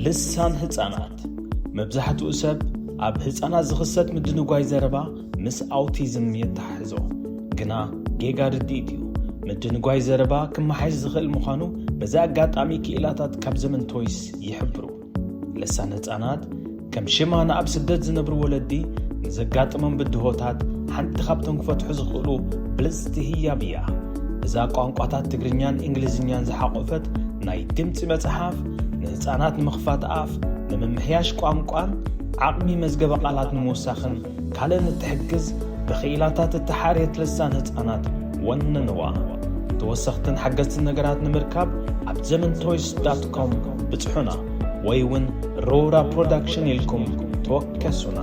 ልሳን ህጻናት። መብዛሕትኡ ሰብ ኣብ ህጻናት ዝኽሰት ምድንጓይ ዘረባ ምስ ኣውቲዝም የተሓሕዞ። ግና ጌጋ ርድኢት እዩ። ምድንጓይ ዘረባ ክመሓየሽ ዝኽእል ምዃኑ በዚ ኣጋጣሚ ክኢላታት ካብ ዘመን ቶይስ ይሕብሩ። ልሳን ህጻናት ከም ሽማ ንኣብ ስደት ዝነብሩ ወለዲ ንዘጋጥሞም ብድሆታት ሓንቲ ካብቶም ክፈትሑ ዝኽእሉ ብልጽቲ ህያብ እያ። እዛ ቋንቋታት ትግርኛን እንግሊዝኛን ዝሓቖፈት ናይ ድምጺ መጽሓፍ ንህጻናት ንምኽፋት ኣፍ፣ ንምምሕያሽ ቋንቋን ዓቕሚ መዝገበ ቃላት ንምውሳኽን ካልእን እትሕግዝ ብኽኢላታት እተሓርየት ልሳን ህጻናት ወንንዋ። ተወሰኽትን ሓገዝትን ነገራት ንምርካብ ኣብ ዘመን ቶይስ ዳት ኮም ብጽሑና ወይ እውን ሮራ ፕሮዳክሽን ኢልኩም ተወከሱና።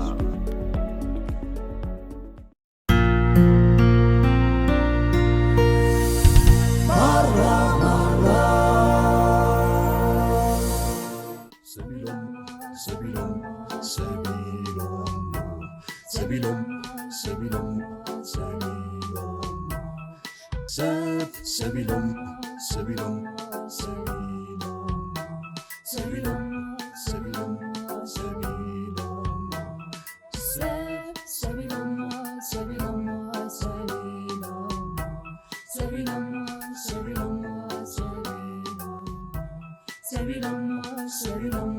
ሰቢሎም ሰቢሎም ሰቢሎም ሰቢሎም ሰቢሎም ሰቢሎም ሰብ ሰቢሎም ሰቢሎም ሰቢሎም ሰቢሎም ሰቢሎም ሰቢሎም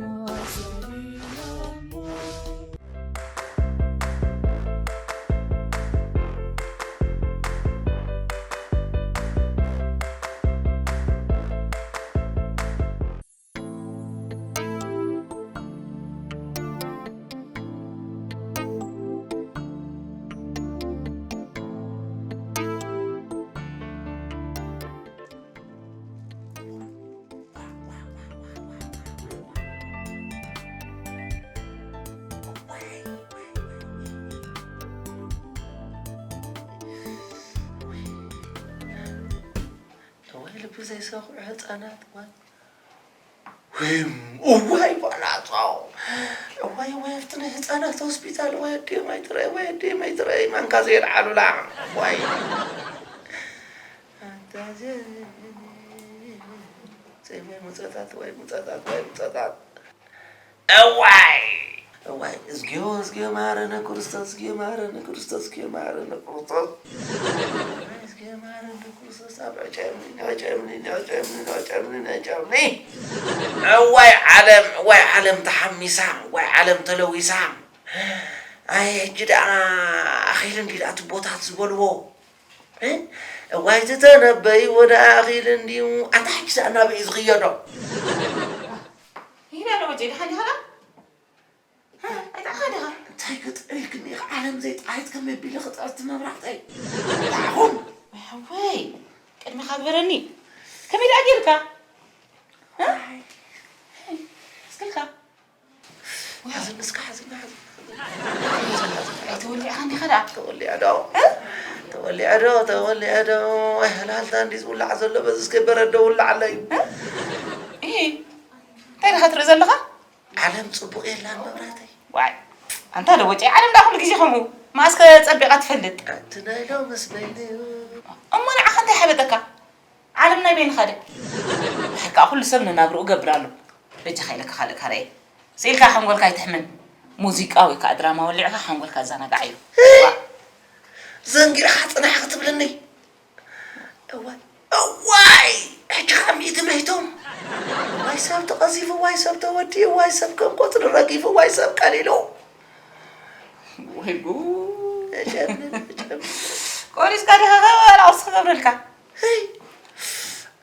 እዋይ ልቢ ዘይሰኽዑ ህፃናት እዋይ። እዋይ ባላጾ። እዋይ እዋይ ኣብቲ ናይ ህፃናት ሆስፒታል እዋይ ኣዲኦም ኣይትረይ እዋይ ኣዲኦም ኣይትረይ ማንካ ዘየልዓሉላ። እዋይ። ኣንታ ዘ- ወይ ሙፀታት ወይ ሙፀታት ወይ ሙፀታት። እዋይ እዋይ፣ እዝግዮ እዝግዮ ማረነ ክርስቶስ፣ እዝግዮ ማረነ ክርስቶስ፣ እዝግዮ ማረነ ክርስቶስ። እዝግዮ ማረነ ክርስቶስ፣ ኣብ ዕጨምኒ፣ ዕጨምኒ፣ ዕጨምኒ፣ ዕጨምኒ፣ ዕጨምኒ። እዋይ ዓለም፣ እዋይ ዓለም ተሓሚሳ፣ እዋይ ዓለም ተለዊሳ። ኣይ ሕጂ ደኣ ኣኺሉ እንዲ ደኣ ትቦታት ዝበልዎ። እ? እዋይ ዝተነበይዎ ደኣ ኣኺሉ እንድዩ። ኣታ ሕጂ ደኣ ናበይ እዩ ዝኽየዶ? ይሄዳ ነው ወጪ ደሓን ዲኻ? እ? ኣይጠዓኻ ዲኻ? እንታይ ክጥዕልክኒ ኢኻ? ዓለም ዘይጠዓይት ከመይ ቢለ ክጥዕልቲ መብራቕተይ? ጣዕኹም! ወይ ሓወይ፣ ቅድሚኻ ግበረኒ። ከመይ ደኣ ጌርካ? እ? ኣይ። እስክልካ? ሓዝን እስካ ሓዝን ሓዝን። ኣይተወሊዕኻን ዲኻ ደኣ? ተወሊዐ ዶ? እ? ተወሊዐ ዶ? ተወሊዐ ዶ? ኣይ፣ ሃልሃልታ እንዲ ዝውላዕ ዘሎ፣ በዚ እስከ በረዶ ውላዓለይ። እ? እሂ፣ እንታይ ዲኻ ትርኢ ዘለኻ? ዓለም ጽቡቕ የላን መብራተይ። ዋይ፣ ኣንታ ዶ ወጨይ፣ ዓለም ደኣ ኩሉ ግዜ ከምኡ። መኣስከ ጸቢቓ ትፈልጥ? ኣቲ ናይ ሎምስ በይኑ። እሞ ንዓኻ እንታይ ሓበጠካ? ዓለም ናይ በይንኻ ድያ? ብሓቂ ኩሉ ሰብ ንናብርኡ ገብር ኣሎ። በጃኻ ኢለካ ካልእ ካርኣየ። ስኢልካ ሓንጎልካ ኣይትሕመን። ሙዚቃ ወይ ከዓ ድራማ ወሊዕካ ሓንጎልካ ኣዘናጋዕ እዩ። ህይ! ዘንጊዕኻ ጽናሕ ክትብልኒ። እዋይ፣ እዋይ! ሕጂ ኸኣ ሚእቲ መይቶም። እዋይ ሰብ ተቐዚፉ፣ እዋይ ሰብ ተወዲኡ፣ እዋይ ሰብ ከም ቆጽሊ ረጊፉ፣ እዋይ ሰብ ቀሊሉ። ወይ ጉድ! እጨንን፣ እጨንን። ቆሪስካ ዲኻ ኸ ዋላ ቁርሲ ክገብረልካ? ህይ!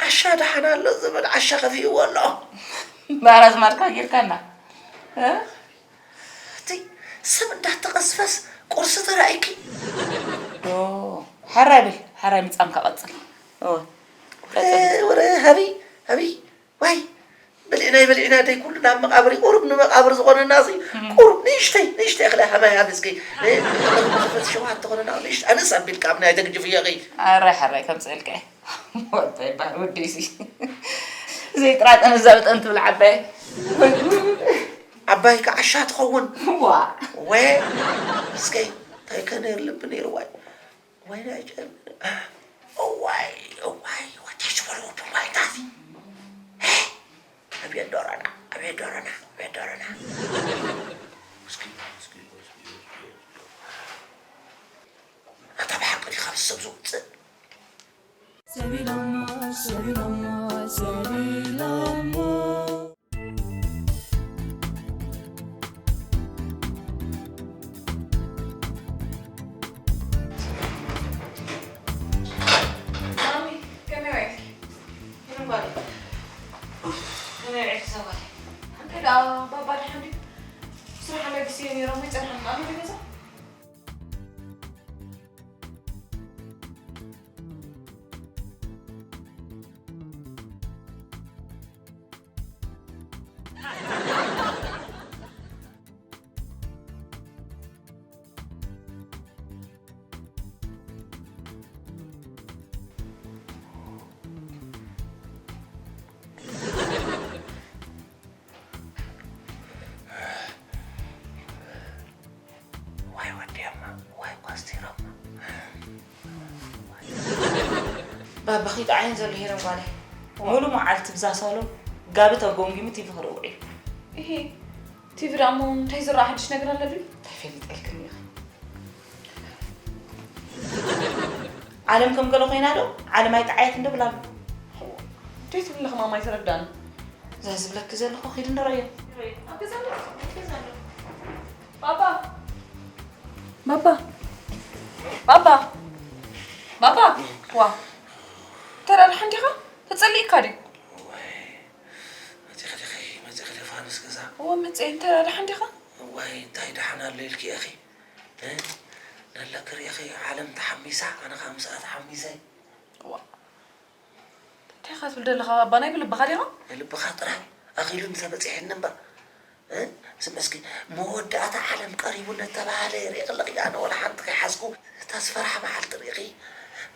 ዓሻ ደሓን ኣሎ ዝብል ዓሻ ከፊእዎ ኣሎ። ባር ኣዝማድካ ጌርካና። እ? እቲ ሰብ እንዳተቐዝፈስ ቁርሲ ተራእይኪ? ዶ፣ ሓራይ ብል፣ ሓራይ ምጻምካ ቀጽል። እወ፣ ቀጽል። ወረ ሃቢ፣ ሃቢ፣ ዋይ፣ በሊዕናይ በሊዕና ደይ ኩሉ ናብ መቓብር እዩ። ቁሩብ ንመቓብር ዝኾነና እዚ እም። ቁሩብ ንእሽተይ፣ ንእሽተይ እኽለ ሃማይ ሃቢ እስኪ። እ፣ መኽፈቲ ሸውሃት ተኾነና ንእሽተይ፣ ኣነስ ኣቢልካ ኣብ ናይ ተግጅፍ እየኺ። ሓራይ፣ ሓራይ፣ ከምጽእልካ እየ። ወደይ ባር ወደይ ሲ ዘይጥራጠን እዛ ብጠን ትብል ዓባይ። ዓባይ ከዓሻ ትኸውን። ዋ። ወ-፣ እስከይ፣ እንታይ ከ ነይሩ ልቢ ነይሩ ዋይ። ዋይ ናይ ጨ-፣ እዋይ፣ እዋይ፣ ወደይ ዝበልዎ ቡን ዋይታሲ። ኣቤት ዶሮና፣ ኣቤት ዶሮና፣ ኣቤት ዶሮና። እስኪ፣ እስኪ፣ እስኪ፣ እስኪ። ኣታ ብሓቂ ዲኻ ምስ ሰብ ዝውፅእ? ሰቢሎሞ፣ ሰቢሎሞ፣ ሰቢሎሞ። ማሚ፣ ከመይ ውዒልኪ? ምንም ጓል። ከመይ ውዒልኪ እዛ ጓል? እንታይ ደኣ ባባ ደሓን ድዩ? ስራሕ ኣለግስዮ ነይሮም ይጸንሐን ኣሎ ገዛ? ዋይ ወዲኦማ፣ ዋይ ኳስቲሮማ። ባባኺ ጥዓይን ዘሎ ሄረን ጓለይ። ሙሉ መዓልቲ ብዛ ሳሎን ጋቢ ተጎምጊሙ ቲቪ ክርኢ ውዒሉ። እሂ፣ ቲቪ ደኣ እሞ እንታይ ዝረኣ ሓድሽ ነገር ኣሎ ድዩ? እንታይ ፈሊጠልክኒ ኢኺ? ዓለም ከም ገለ ኮይና ዶ? ዓለም ኣይጠዓየት እንዶ ብላ ኣሎ። እንታይ ትብሊ ኣለኺ ማማ ኣይተረዳእን። እዛ ዝብለኪ ዘለኹ ኺዲ እንዶ ረኣዮ። ኣብ ገዛ ኣሎ፣ ኣብ ገዛ ኣሎ። ባባ! ባባ! ባባ! ባባ! ዋ! ተራርሓ እንዲኻ? ተጸሊእካ ድዩ? እዋይ፣ መጺኺ ዲኺ? መጺኺ ዲኺ ፋኑስ ገዛ? እወ፣ መጺኤ። እንተ ደሓን ዲኻ? እዋይ፣ እንታይ ደሓን ኣሎ ኢልኪ ኢኺ? እ? ነለኪ ርኢኺ ዓለም ተሓሚሳ፣ ኣነ ኸኣ ምስኣ ተሓሚሰ። እዋ። እንታይ ኢኻ ትብል ዘለኻ ባባ? ናይ ብልብኻ ዲኻ? ናይ ልብኻ ጥራይ ኣኺሉ እንተ በጺሐኒ እምበር። እ? ስምዒ እስኪ፣ መወዳእታ ዓለም ቀሪቡ እናተባህለ ርኢኺ ኣለኺ፣ ኣነ ወላ ሓንቲ ከይሓዝኩ፣ እታ ዝፈርሓ መዓልቲ ርኢኺ፣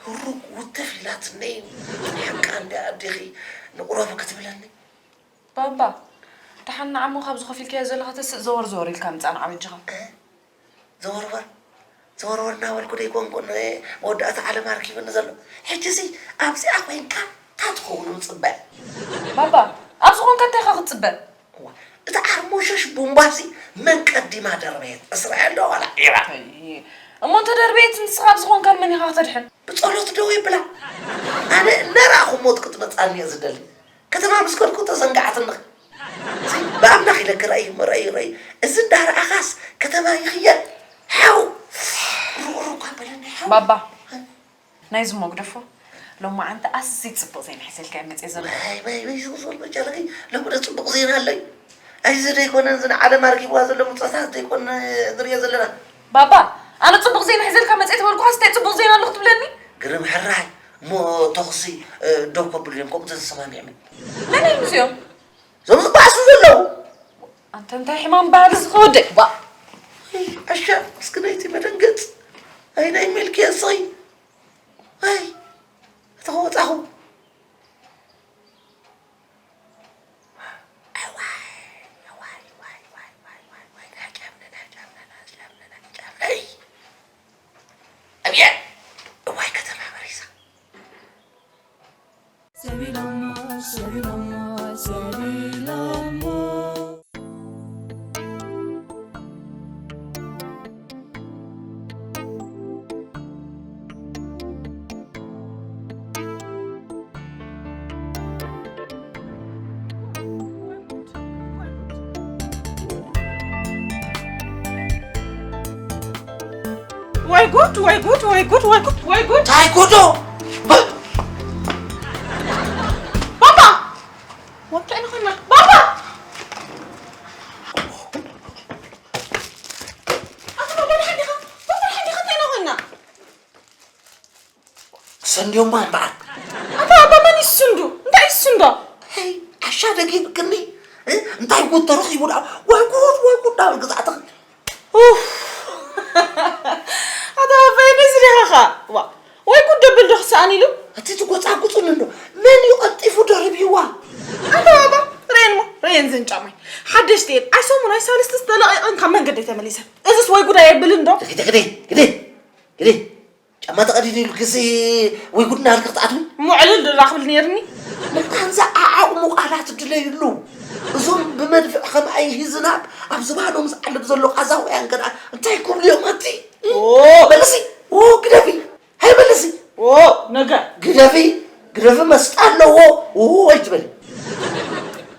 ህሩግ ውትፍ ኢላትኒ፣ ሓቃ እንድያ ኣዴኺ፣ ንቑረቢ ክትብለኒ። ባባ፣ ደሓን ንዓሞ ካብዚ ኮፍ ኢልካዮ ዘለኻ ተስእ ዘወር ዘወር ኢልካ ምጻእ ንዓ በጃኻ። እ? ዘወርወር፣ ዘወርወር እናበልኩ ዶ ኣይኮንኩን መወዳእታ ዓለም ኣርኪቡኒ ዘሎ? ሕጂሲ ኣብዚኣ ኮይንካ እንታይ ትኸውን ምጽበ? ባባ፣ ኣብዚ ኾንካ እንታይ ኢኻ ክትጽበ? እዋ፣ እታ ዓርሞሸሽ ቡምባሲ መን ቀዲማ ደርበየት? እስራኤል ዶ ዋላ ኢራን? ኣይ፣ እሞ እንተ ደርበየት ንስኻ ኣብዚ ኾንካ ንመን ኢኻ ከተድሕን? ብጸሎት ደው ይብላ። ኣነ እናረኣኹ ሞት ክትመጻኒ እየ ዝደሊ። ከተማ ምስ ከድኩ ተዘንጋዕትኒ። ብኣምላኽ ኢለኪ ረኣይ እሞ ረኣይ ረኣይ። እዚ እንዳረኣኻስ ከተማ ይኽየድ። ሓው! ሩቕ ሩቕ እኳ በለኒ ሓው። ባባ፣ ናይዚ እሞ ግደፎ። ሎማዓንቲ ኣዝዩ ጽቡቕ ዜና ሒዘልካ እየ መጽየ ዘለኹ። ዋይ፣ ዋይ፣ ዋይ፣ ዞር፣ ዞር በጃለኺ። ሎሚ ዶ ጽቡቕ ዜና ኣለይ? ኣይዚ ዶ ኣይኮነን እዚ ንዓለም ኣርኪብዋ ዘሎ ብጾታት ዶ ኣይኮን ንሪኦ ዘለና? ባባ፣ ኣነ ጽቡቕ ዜና ሒዘልካ መጽየ ተበልኩኻስ እንታይ ጽቡቕ ዜና ኣሎ ክትብለኒ? ግርም ሕራይ፣ እሞ ተኹሲ፣ እ፣ ደው ከብሉ እዮም፣ ከምኡ ተሰማሚዕኒ። መን እዮም እዚኦም? እዞም ዝበኣሱ ዘለዉ። ኣንተ እንታይ ሕማም ባህሊ ዝኸወደ? ባ-፣ ኣይ፣ ኣሻ፣ ምስክነይቲ መደንገጽ። ኣይ፣ ናይ መልኪ ኣስኺ። ኣይ፣ እታ ከወጻኹ። ኣዋይ፣ ኣዋይ፣ ዋይ፣ ዋይ፣ ዋይ፣ ዋይ፣ ዋይ፣ ናጨምነ፣ ናጨምነ፣ ናጨምነ፣ ናጨምነ። ኣይ፣ ኣብየ፣ እዋይ፣ ከተማ በሪሳ። ሰቢሎሞ፣ ሰቢሎሞ፣ ሰቢሎሞ። ወይ ጉድ፣ ወይ ጉድ፣ ወይ ጉድ፣ ወይ ጉድ፣ ወይ ጉድ። ታይ ጉዶ? ባባ! ወጥተን ኾና። ባባ! ኣታ ባባ፣ ደሓን ዲኻ? ባባ፣ ደሓን ዲኻ? እንታይ ኾና? ክሰንድዮማ እምበኣር። ኣታ ኣባ መን ይስንዱ? እንታይ ይስንዶ? ሄይ፣ ዓሻ ደጊምክኒ? እ? እንታይ ጉድ ተረኺቡ ደኣ? ወይ ጉድ፣ ወይ ጉድ፣ ዳብል ግዛዕትኺ። ኡፍ! ኣታ ኣባይ በዚ ዲኻ ኸ? ዋ፣ ወይ ጉድ ደብል ዶ ክሰኣን ኢሉ? እቲ ትጎጻጉጹኒ እንዶ፣ መን እዩ ቀልጢፉ ደርብይዋ? ኣታ ባባ፣ ርኤን እሞ፣ ርኤን ዘን ጫማይ። ሓደሽቲ እየን። ኣይ ሰሙን፣ ኣይ ሳልስቲ ዝተለቐቐን ካብ መንገደይ ተመሊሰን። እዝስ ወይ ጉድ ኣየብልን ዶ? ግዲ፣ ግዲ፣ ግዲ፣ ግዲ። ጫማ ተቐዲዱ ኢልክሲ ወይ ጉድ እናበልኪ ክትኣትዊ? እሞ ዕልል ዶ ክብል ነይርኒ? መታንዛ ዓዓ ዓቕሙ ቃላት ድለይሉ። እዞም ብመድፍዕ ከም ኣይሂ ዝናብ ኣብ ዝባኖም ዝዓልብ ዘሎ ቃዛውያን ገና እንታይ ክብሉ እዮም ኣቲ? ኦ! መልሲ! ኦ፣ ግደፊ! ሃይ መልሲ! ኦ፣ ነገ! ግደፊ! ግደፊ መስጣ ኣለዎ! ኦ፣ ኣይትበሊ!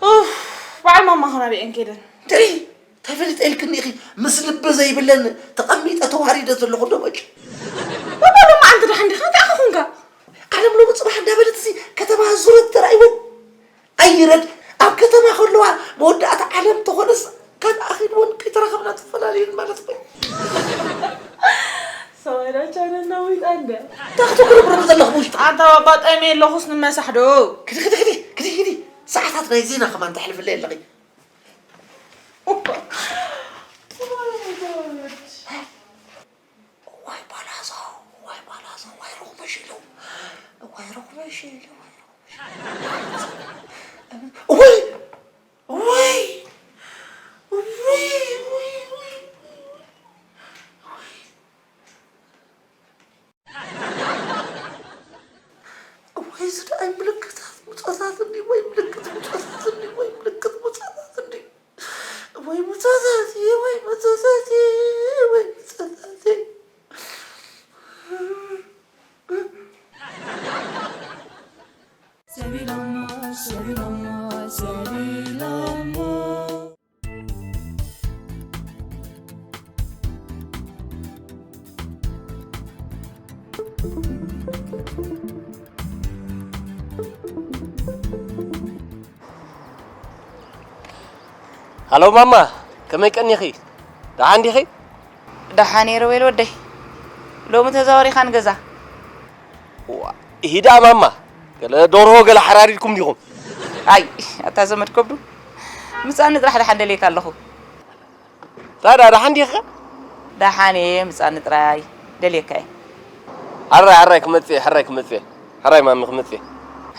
ኡፍ፣ በዓል ማማ ኸ ናበይ እየን ከይደን? ትሪ! እንታይ ፈሊጠ ኢልክኒ ኢኺ? ምስ ልቢ ዘይብለን ተቐሚጠ ተዋሪደ ዘለኹ ዶ መጭ? ባባ ሎሚ ኣንቲ ደሓን ዲኻ? እንታይ ኢኻ ኾንካ? ዓለም ሎሚ ጽባሕ እንዳበለት እዚ ከተማ ዙረት ተራእይወን ኣይረድ ኣብ ከተማ ከለዋ መወዳእታ ዓለም ተኾነስ ካብ ኣኺድወን ከይተራኸብና ትፈላለየን ማለት እኮ እዩ። ሰማይ ዳቻ ነና ወይጣ እንደ እንታይ ክትጉርብርብ ዘለኹ ውሽጢ? ኣንታ ባባ ጠሜ ኣለኹስ ንመሳሕ ዶ? ክዲ ክዲ ክዲ ክዲ ክዲ ሰዓታት ናይ ዜና ከማን ተሕልፍለይ ኣለኺ። እዋይ ባላዞ፣ እዋይ ባላዞ፣ እዋይ ሮኽመሽ ኢሉ፣ እዋይ ሮኽመሽ ኢሉ፣ እዋይ ሮኽመሽ ኢሉ። እዋይ፣ እዋይ፣ እዋይ፣ እዋይ፣ እዋይ፣ እዋይ። ወይ ዝደኣይ ምልክታት ሙጾታት እንዲ ወይ ምልክት ሙጾታት እንዲ ወይ ምልክት ሙጾታት እንዲ ወይ ሙጾታት ወይ ሙጾታት ወይ ሙጾታት ሰቢሎሞ ሰቢሎሞ ሰቢሎሞ ሃሎ ማማ፣ ከመይ ቀኒኺ? ደሓን ዲኺ? ደሓን እየ ሮቤል ወደይ። ሎሚ ተዛወሪኻ ንገዛ? ዋ፣ ኢሂ ደኣ ማማ፣ ገለ ደርሆ ገለ ሓራሪድኩም ዲኹም? ኣይ፣ ኣታ ዘመድ ከብዱ፣ ምጻኒ ጥራሕ ደሓን ደልየካ ኣለኹ። ታዳ ደሓን ዲኻ? ደሓን እየ፣ ምጻኒ ጥራይ ደልየካ እየ። ሕራይ ሕራይ ክመጽእ እየ፣ ሕራይ ክመጽእ እየ። ሕራይ ማሚ ክመጽእ እየ።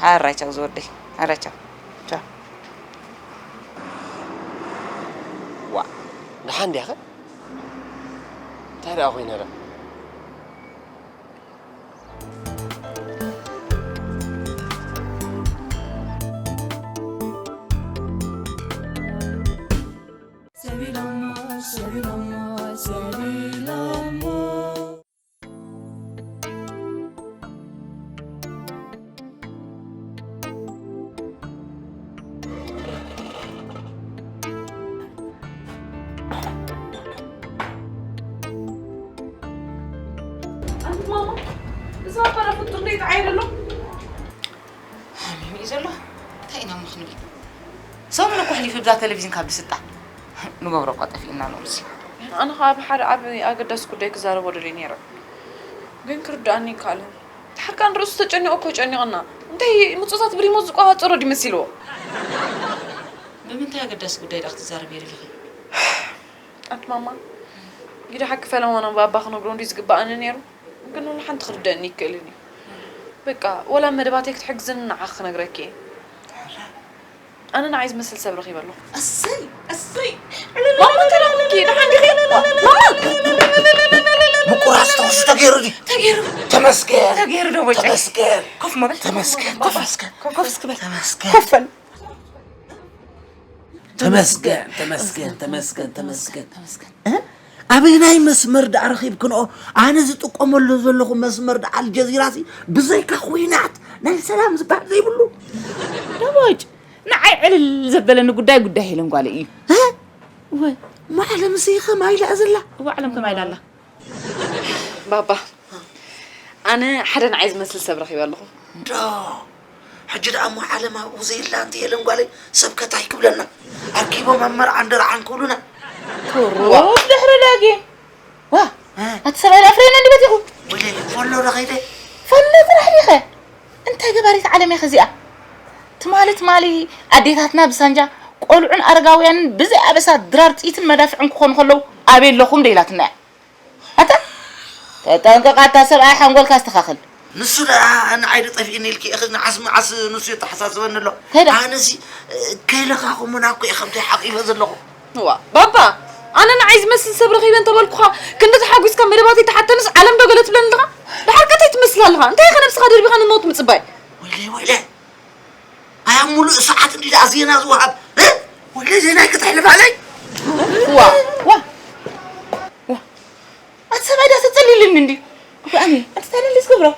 ሕራይ ቻው ዝወደይ፣ ሕራይ ቻው። ቻው። ዋ፣ ደሓን ዲኻ? እንታይ ደኣ ኮይነ ደኣ? ሰቢሎሞ ሰቢሎሞ ሰቢሎሞ። ኣንቲ ማማ፣ እዛ ኣባራ ፍጡር ደይ ተዓይደ ኣሎ? ሃሚሙ እዩ ዘሎ። እንታይ ኢና እሞ ክንብል? ሰሙን እኮ ኣሕሊፉ ብዛ ቴሌቪዝን ካብ ዝስጣ። ንገብሮ እኳ ጠፊእና ኣሎ ምስሉ። ኣነ ኸዓ ብሓደ ዓቢ ኣገዳሲ ጉዳይ ክዛረቦ ደልየ ነይረ። ግን ክርድኣኒ ኣይከኣለን። ድሓር ከኣ ንርእሱ ተጨኒቑ እኮ እዩ ጨኒቑና። እንታይ ምጹታት ብሪሞት ዝቆጻጸሮ ድዩ መሲልዎ? ብምንታይ ኣገዳሲ ጉዳይ ደኣ ክትዛረብዮ ደሊኺ? ኣቲ ማማ፣ ግደ ሓቂ ፈለማ ናብ ኣባ ክነግሮ እንድዩ ዝግብኣኒ ነይሩ። ግን ወላ ሓንቲ ክርደኣኒ ኣይክእልን እዩ። በቃ፣ ወላ መደባተይ ክትሕግዝኒ ንዓኺ ክነግረኪ እየ። ኣነ ንዓይ ዝመስል ሰብ ረኺበ ኣለኹ። ኣሰይ ኣሰይ ማማ ተላምኪ ደሓን ዲኺ? ማማ ምቁራፅ ተኹሲ ተገይሩ ድዩ? ተገይሩ። ተመስገን። ተገይሩ ዶ ወጨይ? ተመስገን። ኮፍ ምበል። ተመስገን። ተመስገን። ኮፍ እስኪ በል። ተመስገን። ኮፍ በል። ተመስገን ተመስገን ተመስገን ተመስገን ተመስገን። እ? ኣበየናይ መስመር ደኣ ረኺብክንኦ? ኣነ ዝጥቀመሉ ዘለኹ መስመር ደኣ ኣልጀዚራሲ ብዘይካ ኹናት ናይ ሰላም ዝበሃል ዘይብሉ። ደቦጭ ንዓይ ዕልል ዘበለኒ ጉዳይ ጉዳይ ሄለን ጓለይ እዩ። እ? እወ እሞ ዓለምሲ ከማይ ኢላ ዘላ? እወ ዓለም ከማይ ኢላ ኣላ። ባባ ኣነ ሓደ ንዓይ ዝመስል ሰብ ረኺበ ኣለኹ። ዶ ሕጂ ደኣ እሞ ዓለም ኣብኡ ዘየላ እንተ የለን ጓለይ ሰብ ከ ታይ ክብለና? ኣርኪቦም ኣብ መርዓን ደርዓን ክብሉና። ቁሩብ ድሕሪ ዳጌ ዋ ኣቲ ሰብኣይ ኣፍረየና እንዲ በቲኹ። ወይለይ ፎሎ ዶ ኸይደ? ፎሎ ጥራሕ ዲኸ? እንታይ ገባሪት ዓለም ኢኺ እዚኣ? ትማሊ ትማሊ ኣዴታትና ብሳንጃ ቆልዑን ኣረጋውያንን ብዘይ ኣበሳ ድራር ጥይትን መዳፍዕን ክኾኑ ከለዉ ኣበይ ኣለኹም ዶ ኢላትና እያ። ኣታ ተጠንቀቕ ኣታ ሰብኣይ ሓንጎልካ ኣስተኻኽል። ንሱ ደኣ ንዓይ ዶ ጠፊእኒ ኢልኪ ኢኺ ንዓስ መዓስ ንሱ የተሓሳስበኒ ኣሎ። እንታይ ደኣ? ኣነሲ ከይለኻኹሙና እኮ እየ ከምቲ ሓቒፈ ዘለኹ። እዋ ባባ ኣነ ንዓይ ዝመስል ሰብ ረኺበ እንተበልኩኻ ክንዲ ተሓጒስካ መደባተይ ትሓተንስ ዓለም ዶ ገለ ትብለኒ ኣለኻ? ደሓር ከ እንታይ ትመስል ኣለኻ? እንታይ ኢኻ ነብስኻ ደርቢኻ ንሞት ምጽባይ? ወይለይ ወይለይ ኣብ ሙሉእ ሰዓት እንዲ ደኣ ዜና ዝወሃብ፣ እ? ወለ ዜና ከተሕልፍ ኣለይ? ዋ፣ ዋ፣ ዋ። ኣቲ ሰብኣይ ደኣ ተጸሊልኒ እንዲ። ኣቲ ታዲያ እንዲ ዝገብሮ?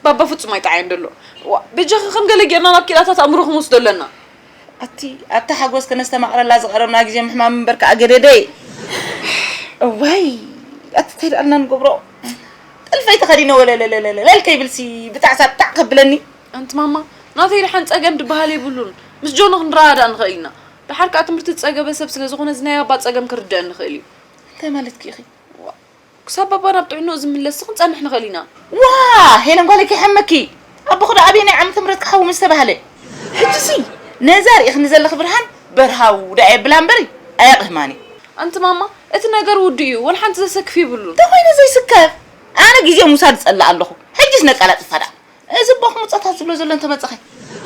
ባባ ፍጹም ኣይጠዓየን ደሎ። ዋ፣ በጃኺ ከም ገለ ጌርና ናብ ኪላታት ኣእምሮ ክንወስዶ ኣለና። ኣቲ ኣብታ ሓጎስ ከነስተማቕረላ ዝቐረብና ግዜ ምሕማም እምበር ከኣ ገደደ እዩ። እዋይ፣ ኣቲ እንታይ ደኣልና ንገብሮ? ጥልፈይ ተኸዲነ ወለለለለለል ከይብልሲ ብጣዕ ሳብ ጣዕ ከብለኒ። ኣንቲ ማማ፣ ናተይ ደሓን ጸገም ድበሃል የብሉን። ምስ ጆኖ ክንረዳዳእ ንኽእል ኢና። ደሓር ከኣ ትምህርቲ ዝጸገበ ሰብ ስለ ዝኾነ፣ እዚ ናይ ባባ ጸገም ክርድአኒ ይኽእል እዩ። እንታይ ማለትኪ ኢኺ? ዋ፣ ክሳብ ባባ ናብ ጥዕንኡ ዝምለስ ክንጸንሕ ንኽእል ኢና። ዋ፣ ሄለን ጓለይ ከይሓመኪ። ኣቦኺ ዶ ኣበየናይ ዓመተ ምህረት ክሓዊ ምስ ተባህለ? ሕጂሲ ነዛ ርኢኽኒ ዘለኺ ብርሃን በርሃው ደኣ የብላ እምበሪ ኣየቕህማኒ። ኣንቲ ማማ፣ እቲ ነገር ውዱእ እዩ፣ ወላ ሓንቲ ዘሰክፍ የብሉን። እንተኾይነ ዘይስከፍ፣ ኣነ ግዜ ምውሳድ እጸልእ ኣለኹ። ሕጂስ ነቃላጥፋ ደኣ። እዚ ኣቦኺ ምጾታት ዝብሎ ዘሎ እንተመጸኸ?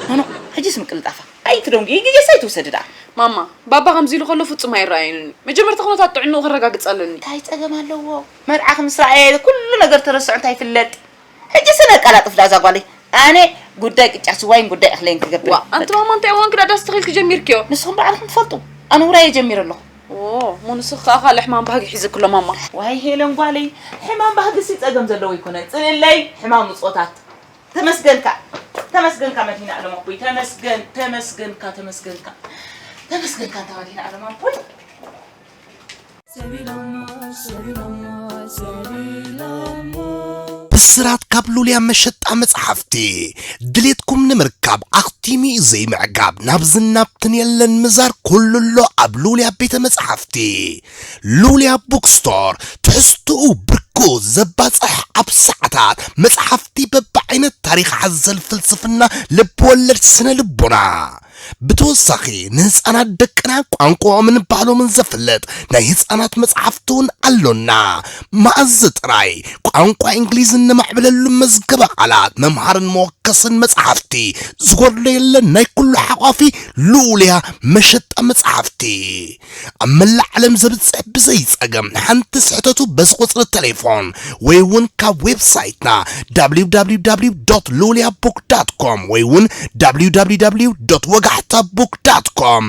ኖኖ፣ ሕጂስ ምቅልጣፋ። ኣይትደንጉ፣ ግዜስ ኣይትውሰዲ ደኣ። ማማ፣ ባባ ከምዚ ኢሉ ከሎ ፍጹም ኣይረኣየንን እዩ። መጀመርታ ኩነታት ጥዕንኡ ከረጋግጽ ኣለኒ። እንታይ ጸገም ኣለዎ? መርዓኺ ምስ ረኣየ ኩሉ ነገር ተረስዑ እንታይ ይፍለጥ? ሕጂስ ነቃላጥፍ ደኣ እዛ ጓለይ። ኣነ ጉዳይ ቅጫ ስዋይን ጉዳይ እኽለይን ክገብር ዋ፣ እየ። ኣንቲ በቃ። ማማ እንታይ እዋን ክዳ ዳስ ተኺልኪ ጀሚርክዮ? ንስኹም ባዕልኹም ትፈልጡ። ኣነ ውራየ ጀሚረ ኣለኹ። ኦ፣ እሞ ንስኺ ከኣ ካልእ ሕማም ባህጊ ሒዝኪ ኣሎ ማማ። ዋይ ሄለን ጓለይ፣ ሕማም ባህጊ ሲ ጸገም ዘለዎ ኣይኮነን። ጽልለይ ሕማም ምጾታት። ተመስገንካ፣ ተመስገንካ መድሂን ዓለም ኣቦይ፣ ተመስገን፣ ተመስገንካ፣ ተመስገንካ። ተመስገንካ እንታ መድሂን ዓለም ኣቦይ። ብስራት ካብ ሉልያ መሸጣ መጽሓፍቲ። ድሌትኩም ንምርካብ ኣኽቲሙ እዩ ዘይምዕጋብ። ናብዝን ናብትን የለን ምዛር፣ ኩሉ ኣሎ ኣብ ሉልያ ቤተ መጽሓፍቲ። ሉልያ ቡክስቶር፣ ትሕዝትኡ ብርኩ ዘባጽሕ፣ ኣብ ሰዓታት መጽሓፍቲ በብዓይነት፣ ታሪኽ ሓዘል፣ ፍልስፍና፣ ልብወለድ፣ ስነ ልቦና። ብተወሳኺ ንህፃናት ደቅና ቋንቋኦምን ባህሎምን ዘፍልጥ ናይ ህፃናት መጽሓፍቲ እውን ኣሎና። መኣዝ ጥራይ ቋንቋ እንግሊዝ እነማዕብለሉ መዝገበ ቃላት፣ መምሃርን መወከስን መጽሓፍቲ ዝጎድሎ የለን። ናይ ኩሉ ሓቋፊ ሉልያ መሸጣ መጽሓፍቲ። ኣብ መላእ ዓለም ዘብጽሕ ብዘይ ጸገም ሓንቲ ስሕተቱ በዚ ቁጽሪ ቴሌፎን ወይ እውን ካብ ዌብሳይትና www.luliabook.com ወይ እውን www.ወጋሕታbook.com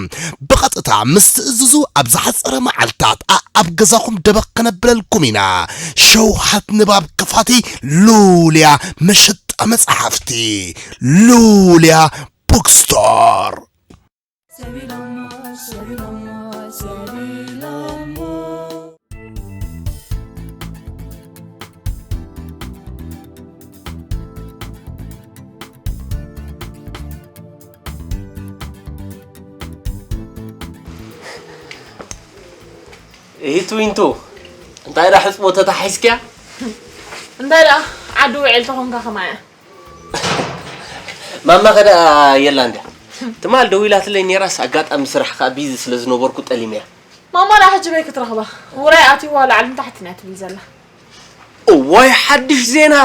ብቐጥታ ምስ ትእዝዙ ኣብ ዝሓጸረ መዓልታት ኣኣብ ገዛኹም ደበኽ ከነብለልኩም ኢና። ሸውሃት ንባብ ክፋቲ ሉልያ መሸጣ መጽሓፍቲ ሉልያ ቡክስቶር። ኢቱ ኢንቱ እንታይ ዳ ሕጽቦ ተታሒዝክያ? እንታይ ደኣ ዓዲ ውዕል ተኾንካ ከማያ? ማማ ከዳ የላ እንድያ። ትማል ደዊላትለይ ነይራስ ኣጋጣሚ ስራሕ ከኣ ቢዚ ስለ ዝነበርኩ ጠሊመያ። ማማ ደኣ ሕጂ በይ ክትረኽባ? ውራይ ኣትይዋ ላዕልን ታሕትን እያ ትብል ዘላ። እዋይ ሓድሽ ዜና።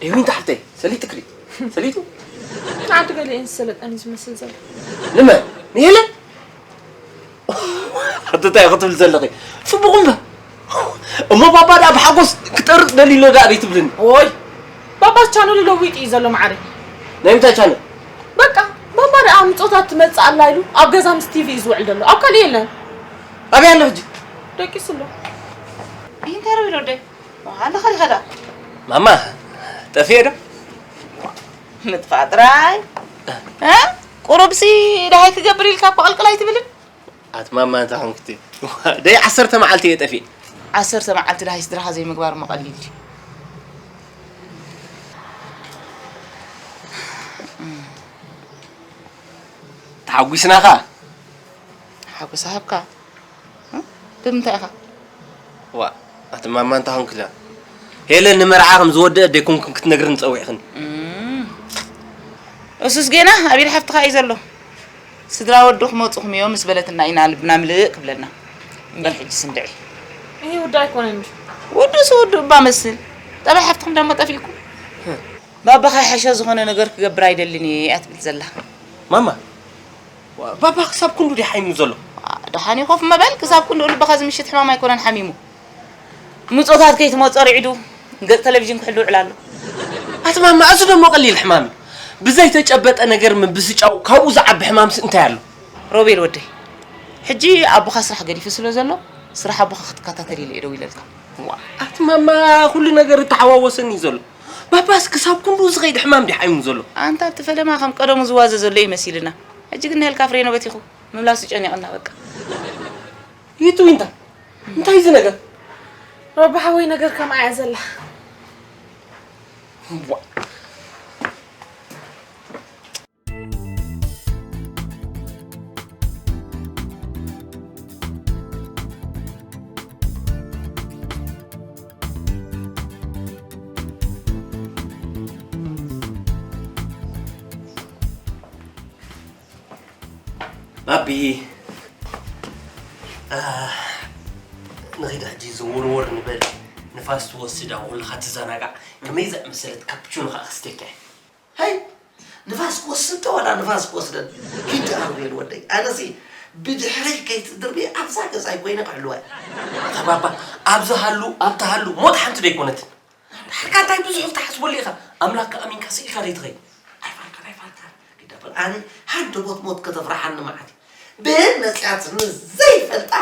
ደዊን ታሕተይ ሰሊጥክሪ። ሰሊጡ? ንዓዲ ገሊኤን ዝሰለጠን እዩ ዝመስል ዘሎ። ንመን? ንሄለን? ኣቲ እንታይ ክትብል ዘለኺ? ጽቡቕ እምበር። እሞ ባባ ደኣ ብሓጎስ ክጠርጥ ደልዩ ኣሎ ደኣ ደይትብልኒ? ኦይ፣ ባባስ ቻነሉ ለዊጡ እዩ ዘሎ መዓረይ። ናይ ምንታይ ቻነል? በቃ፣ ባባ ደኣ ምጾታት ትመጽእ ኣላ ኢሉ ኣብ ገዛ ምስ ቲቪ እዩ ዝውዕል ዘሎ። ኣብ ካልእ የለን። ኣበይ ኣሎ ሕጂ? ደቂሱ ኣሎ። ኢንተርቪው ዶ ደይ? ኣለኻ ዲኻ ደኣ? ማማ፣ ጠፍኤ ዶ? ምጥፋእ ጥራይ። እ? ቁሩብሲ ደሃይ ክገብር ኢልካ እኮ ቅልቅል ኣይትብልን? ኣቲ ማማ እንታይ ኾንክቲ? ደይ ዓሰርተ መዓልቲ እየ ጠፊእ። ዓሰርተ መዓልቲ ደሃይ ስድራኻ ዘይምግባር እሞ ቀሊል ድዩ? ተሓጒስናኻ። ሓጎስ ሃብካ። እ? ብምንታይ ኢኻ? ዋ፣ ኣቲ ማማ እንታይ ኾንክላ? ሄለን ንመርዓ ከም ዝወደአት ደይኮንክን ክትነግርኒ ጸዊዕኽኒ። እም። እሱስ ጌና ኣብ ኢድ ሓፍትኻ እዩ ዘሎ። ስድራ ወዱ ክመጹኹም እዮም ምስ በለትና ኢና ልብና ምልእ ክብለና። እምበር ሕጂ ስንድዒ። ይሄ ውዱ ኣይኮነን እንጂ። ውዱስ ውዱ እባ መስል። ጠባይ ሓፍትኹም ደሞ ጠፊእኩም። ባባኻ ይሓሻ ዝኾነ ነገር ክገብር ኣይደልን እየ እያ ትብል ዘላ። ማማ፣ ዋ፣ ባባ ክሳብ ክንዱ ድዩ ሓሚሙ ዘሎ? ዋ፣ ደሓን እዩ ኮፍ መበል፣ ክሳብ ክንዱ ልብኻ እዚ ምሽት ሕማም ኣይኮነን ሓሚሙ። ምጾታት ከይትመጾ ርዒዱ ገጽ ቴሌቪዥን ክሕሉ ይውዕል ኣሎ። ኣቲ ማማ፣ እዚ ደሞ ቀሊል ሕማም እዩ። ብዘይተጨበጠ ነገር ምብስጫው ካብኡ ዝዓቢ ሕማምስ እንታይ ኣሎ? ሮቤል ወደይ፣ ሕጂ ኣቦኻ ስራሕ ገዲፉ ስለ ዘሎ፣ ስራሕ ኣቦኻ ክትከታተል ኢለ እየ ደው ኢለልካ። ዋ፣ ኣቲ ማማ፣ ኩሉ ነገር እተሓዋወሰኒ እዩ ዘሎ። ባባስ ክሳብ ክንዱ ዝኸይድ ሕማም ድዩ ሓይሙ ዘሎ? ኣንታ እቲ ፈለማ ከም ቀደሙ ዝዋዘ ዘሎ እዩ መሲልና። ሕጂ ግን ንሄልካ ፍሬኖ በቲኹ ምምላሱ ጨኒቕና በቃ። ይቱ ዊንታ፣ እንታይ እዚ ነገር? ረቢ ሓወይ ነገር ከምኣ እያ ዘላ። ዋ። ባቢ፣ አ፣ ንኺድ ሕጂ ዘወርወር ንበል፣ ንፋስ ትወስድ፣ ኣብ ኩልኻ ትዘናጋዕ። ከመይ ዝኣመሰለት ካፕቹኖ ኸኣ ክስተካ እየ። ሃይ፣ ንፋስ ክወስድ ዶ ዋላ ንፋስ ክወስደን? ኪድ ኣርቤል ወደይ፣ ኣነሲ ብድሕረይ ከይትድርቢ ኣብዛ ገዛይ ኮይነ ክሕልዋ እየ። ኣታ ባባ፣ ኣብዚ ሃሉ፣ ኣብቲ ሃሉ፣ ሞት ሓንቲ ዶ ኣይኮነትን? ድሓርካ እንታይ ብዙሕ ክትሓስበሉ ኢኻ? ኣምላኽካ ኣሚንካ ስኢልካ ዶ ይትኸይድ? ኣይፋልካን፣ ኣይፋልካን። ግዳ በል ኣነ ሃንደበት ሞት ከተፍርሓኒ መዓት። ብህን መጽያት ንዘይፈልጣ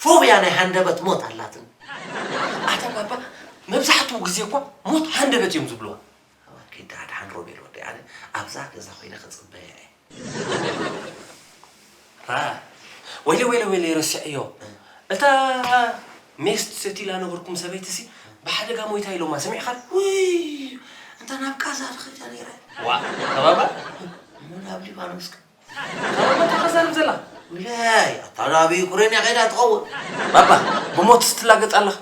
ፎብያ ናይ ሃንደበት ሞት ኣላትኒ። ኣታ ባባ፣ መብዛሕትኡ ግዜ እኳ ሞት ሃንደበት እዮም ዝብልዋ። ኣዋ፣ ኪዳ ኣድሓን ሮቤል ወደይ፣ ኣነ ኣብዛ ገዛ ኮይነ ክጽበያ እየ። ራ፣ ወይለ፣ ወይለ፣ ወይለ፣ ረስዐዮ። እታ ሜስ ትሰትይላ ነበርኩም ሰበይትሲ ብሓደጋ ሞይታ ኢሎማ፣ ሰሚዕኻ? ውይ፣ እንተ ናብ ቃዛ ዶ ኸይዳ ነይራ? ዋ፣ ተባባ? እሞ ናብ ሊባኖስ ከ? ተባባ፣ እንታይ ኸዛርብ ዘላ? ውላይ፣ ኣታ ናብ ዩክሬን እያ ኸይዳ ትኸውን። ባባ፣ ብሞትስ ትላገጽ ኣለኻ?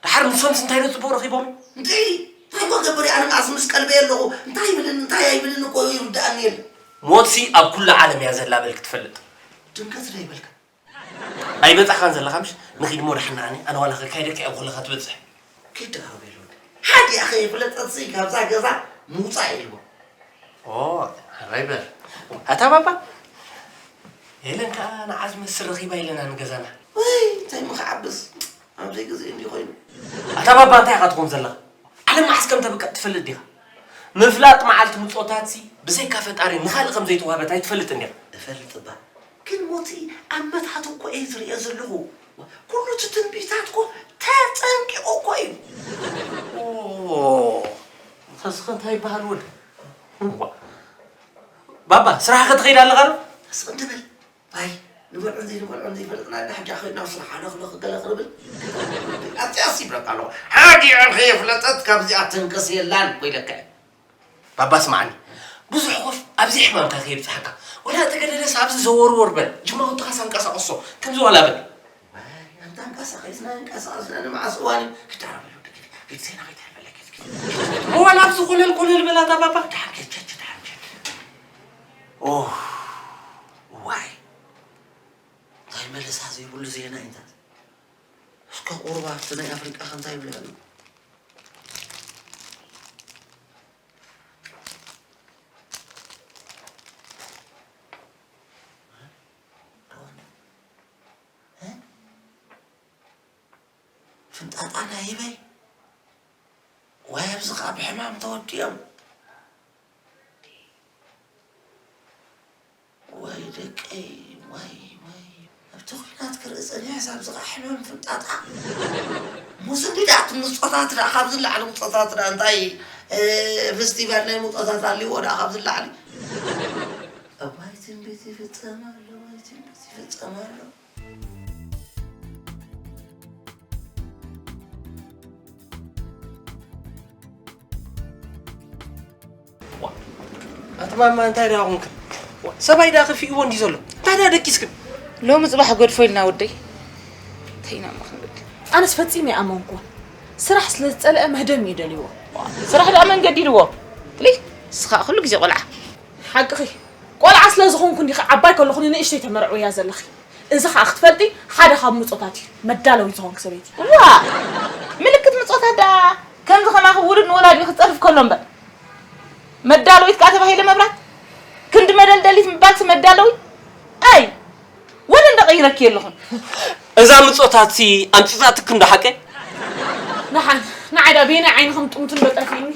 ደሓር ንሶምስ እንታይ ዶ ጽቡቕ ረኺቦም? እንታይ? እንታይ እኮ ገብር እየ? ኣነ መኣስ ምስ ቀልበየ ኣለኹ። እንታይ ይብልን እንታይ ኣይብልን እኮ ይርድኣኒ የለን። ሞትሲ ኣብ ኩሉ ዓለም እያ ዘላ በል ክትፈልጥ። ድንገት ዶ ይበልካ? ኣይበጻሕካን ዘለኻ ምሽ? ንኺድ እሞ ደሓን ንዓኒ፣ ኣነ ዋላ ከካይደካ እየ ኣብ ኩልኻ ትበጽሕ። ኪድ ኣቤል ወደ ሓዲኣ ከይፍለጠትሲ ካብዛ ገዛ ምውጻእ ኢልዎ። ኦ፣ ሓራይ በል። ኣታ ባባ፣ ሄለን ከኣ ንዓ ዝመስል ረኺባ ኢለና ንገዛና። ወይ፣ እንታይ ምኽዓብስ? ኣብዚ ግዜ እንዲ ኮይኑ። ኣታ ባባ፣ እንታይ ኢኻ ትኾን ዘለኻ? ዓለም መዓስ ከም ተብቅዕ ትፈልጥ ዲኻ? ምፍላጥ መዓልቲ ምጾታትሲ ብዘይካ ፈጣሪ ንኻልእ ከም ዘይተዋህበት ኣይትፈልጥን ዲኻ? እፈልጥ እባ። ግን ሞቲ ኣብ መትሓት እኮ እየ ዝርእዮ ዘለኹ። ኩሉ እቲ ትንቢታት እኮ ተጸንቂቑ እኮ እዩ። ኦ፣ ተስኸ እንታይ ይበሃል ወደ? እዋ። ባባ፣ ስራሕኸ ትኸይድ ኣለኻ ዶ? ተስኸ እንድብል። ኣይ፣ ንበልዑን ዘይንበልዑን ዘይፈለጥና ኢና ሕጂ ከይድና ስራሕ ኣለኽለኽ ገለ ክንብል። ኣብዚኣስ ይብለካ ኣለኹ። ሓዲኣ ከየፍለጠት ካብዚኣ ትንክስ የላን ኮይለካ። ባባ ስማዕኒ፣ ብዙሕ ኮፍ ኣብዚ ሕማምካ ከየብጽሓካ። ወላ ተገደደስ ኣብዚ ዘወርወር በል፣ ጅማውትኻስ ኣንቀሳቕሶ፣ ከምዚ ዋላ በል። ኣይ፣ ኣንታ ኣንቀሳቒስና፣ ኣንቀሳቒስና፣ ንመዓስ እዋን እዩ? ክዳረብ ኣሎ፣ ድግሪ፣ ግድ ዜና ከይትሕልፈለይ፣ ግድ፣ ግድ። እሞ ዋላ ኣብዚ ኮለል ኮለል በል ኣታ ባባ። ደሓን ኬድ፣ ኬድ፣ ደሓን ኬድ። ኦ፣ ዋይ። እንታይ መለሳ ዘይብሉ ዜና እዩ እንታት። እስከ ቁሩብ ኣብቲ ናይ ኣፍሪቃ ከ እንታይ ይብሉ ኣለዉ? ፍንጣጣ ናይ ህበይ ወይ ኣብዚ ኸዓ ብሕማም ተወዲኦም። ወይ ደቀይ፣ ወይ፣ ወይ። ኣብቲ ኲናት ክርኢ ጸኒሐ ሳብ ዝቓ ሕማም ፍንጣጣ። ሙስንዲ ደኣ እቲ ምጾታት ደኣ ካብዚ ላዕሊ ምጾታት ደኣ እንታይ፣ እ፣ ፌስቲቫል ናይ ምጾታት ኣልዎ ደኣ ካብዚ ላዕሊ። እዋይ ትንቢት ይፍጸም ኣሎ፣ እዋይ ትንቢት ይፍጸም ኣሎ። ዋ፣ ኣቲ ማማ እንታይ ደኣ ኾንክን? ዋ፣ ሰብኣይ ደኣ ከፊእዎ እንዲ ዘሎ። እንታይ ደኣ ደቂስክን? ሎሚ ጽባሕ ገድፎ ኢልና ወደይ። እንታይ ኢና እሞ ክንብል? ኣነስ ፈጺመ ኣይኣመንኩዎን። ስራሕ ስለ ዝጸልአ ምህደም እዩ ደልይዎ። ስራሕ ደኣ መን ገዲድዎ? ትልይ፣ ንስኻ ኩሉ ግዜ ቆልዓ። ሓቅኺ። ቆልዓ ስለ ዝኾንኩ እንዲኺ ዓባይ ከለኹ ንንእሽተይ ተመርዕውያ ዘለኺ። እዚ ኸኣ ክትፈልጢ ሓደ ካብ ምጾታት እዩ። መዳለዊት ዝኾንኪ ሰበይቲ። ዋ! ምልክት ምጾታት ደኣ ከምዚ ከማኺ ውሉድ ንወላዲኡ ክጸርፍ ከሎ እምበር። መዳለዊት ከኣ ተባሂለ መብራት? ክንዲ መደልደሊት ምባልሲ መዳለዊት? ኣይ! ወደ እንደ ቀይረኪ የለኹን። እዛ ምጾታትሲ ኣምጺጻትኪ እንዶ ሓቀይ? ደሓን፣ ንዓይ ደኣ በየናይ ዓይኒ ከም ጥምቱ እንዶ ጠፊእኒ።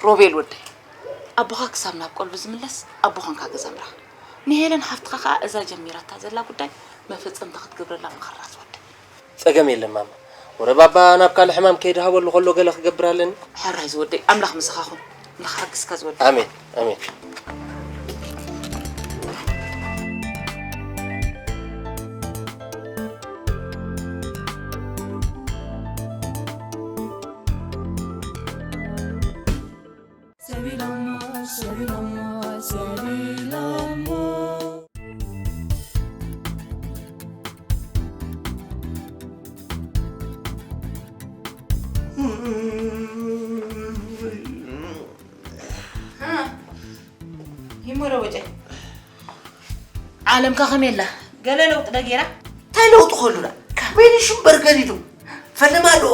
ሮቤል ወደይ፣ ኣቦኻ ክሳብ ናብ ቀልቡ ዝምለስ ኣቦ ኾንካ ገዛ ምራ። ንሄለን ሓፍትኻ ከኣ እዛ ጀሚራታ ዘላ ጉዳይ መፈጸምታ ክትገብረላ ምኸራስ ወደይ። ጸገም የለን ማማ። ወረ ባባ ናብ ካልእ ሕማም ከይድሃበሉ ከሎ ገለ ክገብር ኣለኒ። ሕራይ ዝወደይ፣ ኣምላኽ ምሳኻ ኹን። ንኽሓግዝካ ዝወደይ። ኣሜን፣ ኣሜን። ሰቢሎሞ፣ ሰቢሎሞ፣ ሰቢሎሞ። ሂሞረ ወጨ። ዓለምካ ከመይ ኣላ? ገለ ለውጢ ዶ ገይራ? እንታይ ለውጢ ከሉና? ካበይንሽ እምበር ገዲዱ። ፈለማ ዶ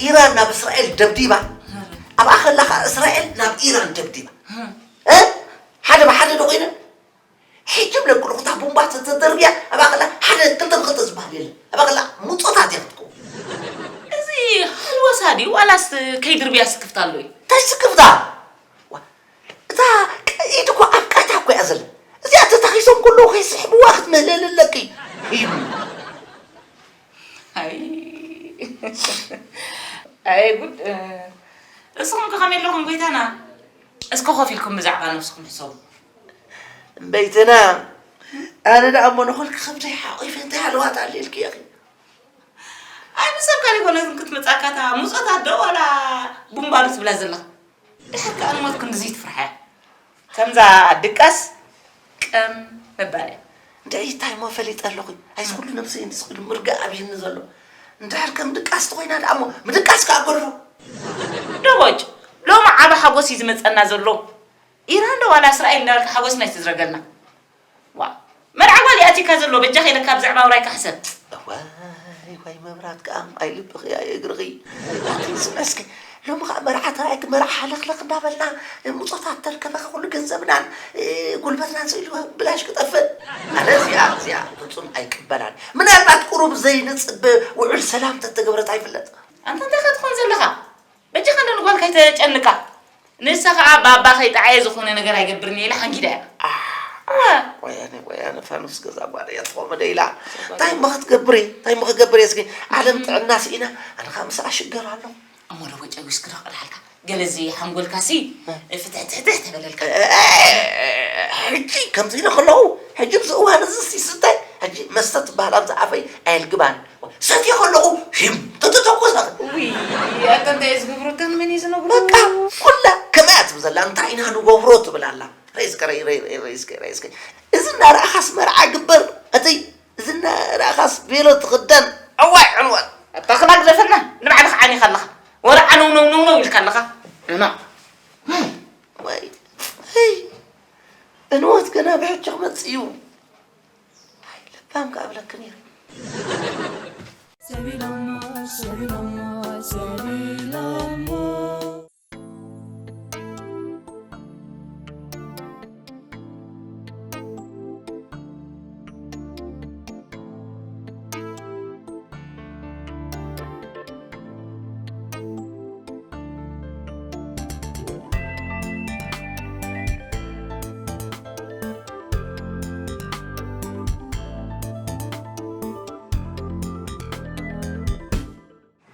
ኢራን ናብ እስራኤል ደብዲባ? ኣብኣ ከላ ኸዓ እስራኤል ናብ ኢራን ደብዲባ። እ? ሓደ ብሓደ ዶ ኮይነን? ሕጂ ብለክሉ እታ ቡምባ ተተደርብያ ኣብኣ ከላ ሓደ ክልተ ብክልተ ዝበሃል የለን። ኣብኣ ከላ ሙጾታት እያ ክትከውን። እዚ ሃልወሳ ድዩ ዋላስ ከይድርብያ ስክፍታ ኣሎ እዩ? እንታይ ስክፍታ? ዋ፣ እታ ቀይድ እኮ ኣብ ቃታ እኮ እያ ዘላ። እዚኣ ተታኺሶም ከለዉ ከይስሕብዋ ክትምህለል ኣለኪ። እዩ። ኣይ፣ ኣይ ጉድ። እስኹም ከ ከመይ ኣለኹም ጎይታና? እስከ ኮፍ ኢልኩም ብዛዕባ ነብስኹም ሕሰቡ። እምበይትና፣ ኣነ ደኣ እሞ ንኹልኪ ከብደይ ሓቑፈ እንታይ ሃለዋት ኣለ ኢልኪ ኢኺ? ኣይ፣ ብሰብ ካልእ ኮነ ክትመጻካ እታ ሙጾታት ዶ ዋላ ቡምባ ዶ ትብላ ዘለኻ? ድሕር ከኣ ንሞት ክንድዚ ትፍርሓ እያ። ከምዛ ድቃስ ቀም ምባል እያ። እንድዒ እንታይ እሞ ፈሊጠ ኣለኹ? ኣይስ ኩሉ ነብሰይ እንድስ ኩሉ ምርጋእ ኣብይኒ ዘሎ። እንድሕር ከም ድቃስ ተኾይና ደኣ እሞ ምድቃስ ከኣ ጎድፎ። ደቦጭ፣ ሎሚ ዓቢ ሓጎስ እዩ ዝመጸና ዘሎ። ኢራን ዶ ዋላ እስራኤል እንዳበልካ ሓጎስና ኣይትዝረገልና። ዋ፣ መርዓ ጓል እዩ ኣትዩካ ዘሎ፣ በጃኻ ኢለካ ብዛዕባ ውራይካ ሕሰብ። ዋይ፣ ዋይ፣ መብራት ከኣ ኣይልብኺ፣ ኣይ እግርኺ። ኣቲ ስምዒ እስኪ፣ ሎሚ ከኣ መርዓ ተራእየኪ፣ መርዓ ሃለኽለኽ እንዳበልና፣ ምጾታት ተርከበ፣ ኩሉ ገንዘብናን፣ እ፣ ጉልበትናን ስኢሉ ብላሽ ክጠፍእ። ኣነ እዚኣ፣ እዚኣ ፍጹም ኣይቅበላን። ምናልባት ቁሩብ ዘይንጽብ ውዑል ሰላም ተተገብረት ኣይፍለጥ። ኣንታ እንታይ ከ ትኾን ዘለኻ? በጃኻ እንዶ ንጓልካ ኣይተጨንቃ። ንሳ ኸዓ ባባ ከይጠዓየ ዝኾነ ነገር ኣይገብርን እየ ኢላ ሓንጊዳ እያ። ኣህ፣ እወ። ወያነ፣ ወያነ ፋኑስ ገዛ ጓል እያ ትኾመደ ኢላ። እንታይ እሞ ክትገብሪ? እንታይ እሞ ክገብር እየ እስኪ? ዓለም ጥዕና ስኢና፣ ኣነ ኸዓ ምስኣ ሽገር ኣሎ። እሞ ዶ ወጨ ዊስኪ ዶ ክቕድሓልካ? ገለ እዚ ሓንጎልካ ሲ እ። ፍትሕትሕትሕ ተበለልካ። እ፣ ሕጂ ከምዚ ኢለ ከለኹ፣ ሕጂ ኣብዚ እዋን እዚ ሲ ስታይ፣ ሕጂ መስተ ትበሃል ኣብዚ ኣፈይ ኣየልግባን። ሰትየ ከለኹ ሂም ተተተኮሰ። ውይ፣ ኣታ እንታይ እዩ ዝገብሩ? እተን መን እዩ ዝነግሩ? በቃ ኩላ ከመይ እያ ትብል ዘላ? እንታይ ኢና ንገብሮ ትብል ኣላ። ረይስከ፣ ረይ-፣ ረይ-፣ ረይ-፣ ረይስከ፣ ረይስከ። እዚ እናረኣኻስ መርዓ ግበር። እቲ እዚ እናረኣኻስ ቤሎ ትኽደን። ኣዋይ ዕንወት። ኣታ ክላ ግደፈልና፣ ንባዕልኻ ዓኒኻ ኣለኻ። ወረ ዓነው ነው ነው ነው ኢልካ ኣለኻ። ዕማ። ወይ፣ ህይ፣ ዕንወት ገና ብሕጂ ክመጽእ እዩ። ኣይ፣ ለባም ከኣ እብለኪ ነይረ። ሰቢሎሞ፣ ሰቢሎሞ፣ ሰቢሎሞ።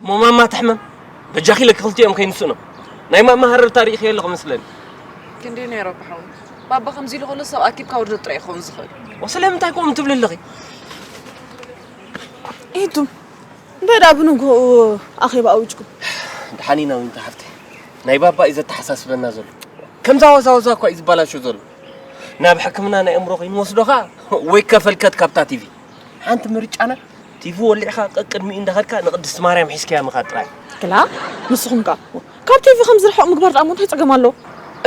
እሞ ማማ ትሕመም፣ በጃኺ ኢለኪ ክልቲኦም ከይንስእኖም። ናይ ማማ ሃረርታ ርኢኽዮ ኣለኹ መስለኒ። ክንደይ ነይሩ ኣቦ ሓወይ? ባባ ከምዚ ኢሉ ከሎ ሰብ ኣኪብካ ውርደት ጥራይ ይኸውን ዝኽእል። ወ ስለምንታይ ከምኡ ትብሊ ኣለኺ? ኢቱ፣ እንታይ ደኣ ብንግሆኡ ኣኼባ ኣዊጅኩም? ደሓን ኢና ዊንታ ሓፍተይ። ናይ ባባ እዩ ዘተሓሳስበና ዘሎ። ከምዛ ዋዛ ዋዛ እኳ እዩ ዝበላሾ ዘሎ። ናብ ሕክምና ናይ ኣእምሮ ከይንወስዶ ኸኣ ወይ ከፈልከት ካብታ ቲቪ። ሓንቲ ምርጫና ቲቪ ወሊዕኻ ቀቅድሚኡ እንዳኸድካ ንቅድስቲ ማርያም ሒዝካያ ምኻድ ጥራይ። ክላ፣ ንስኹም ከኣ ካብ ቲቪ ከም ዝርሕቕ ምግባር ደኣ እሞ እንታይ ጸገም ኣለዎ?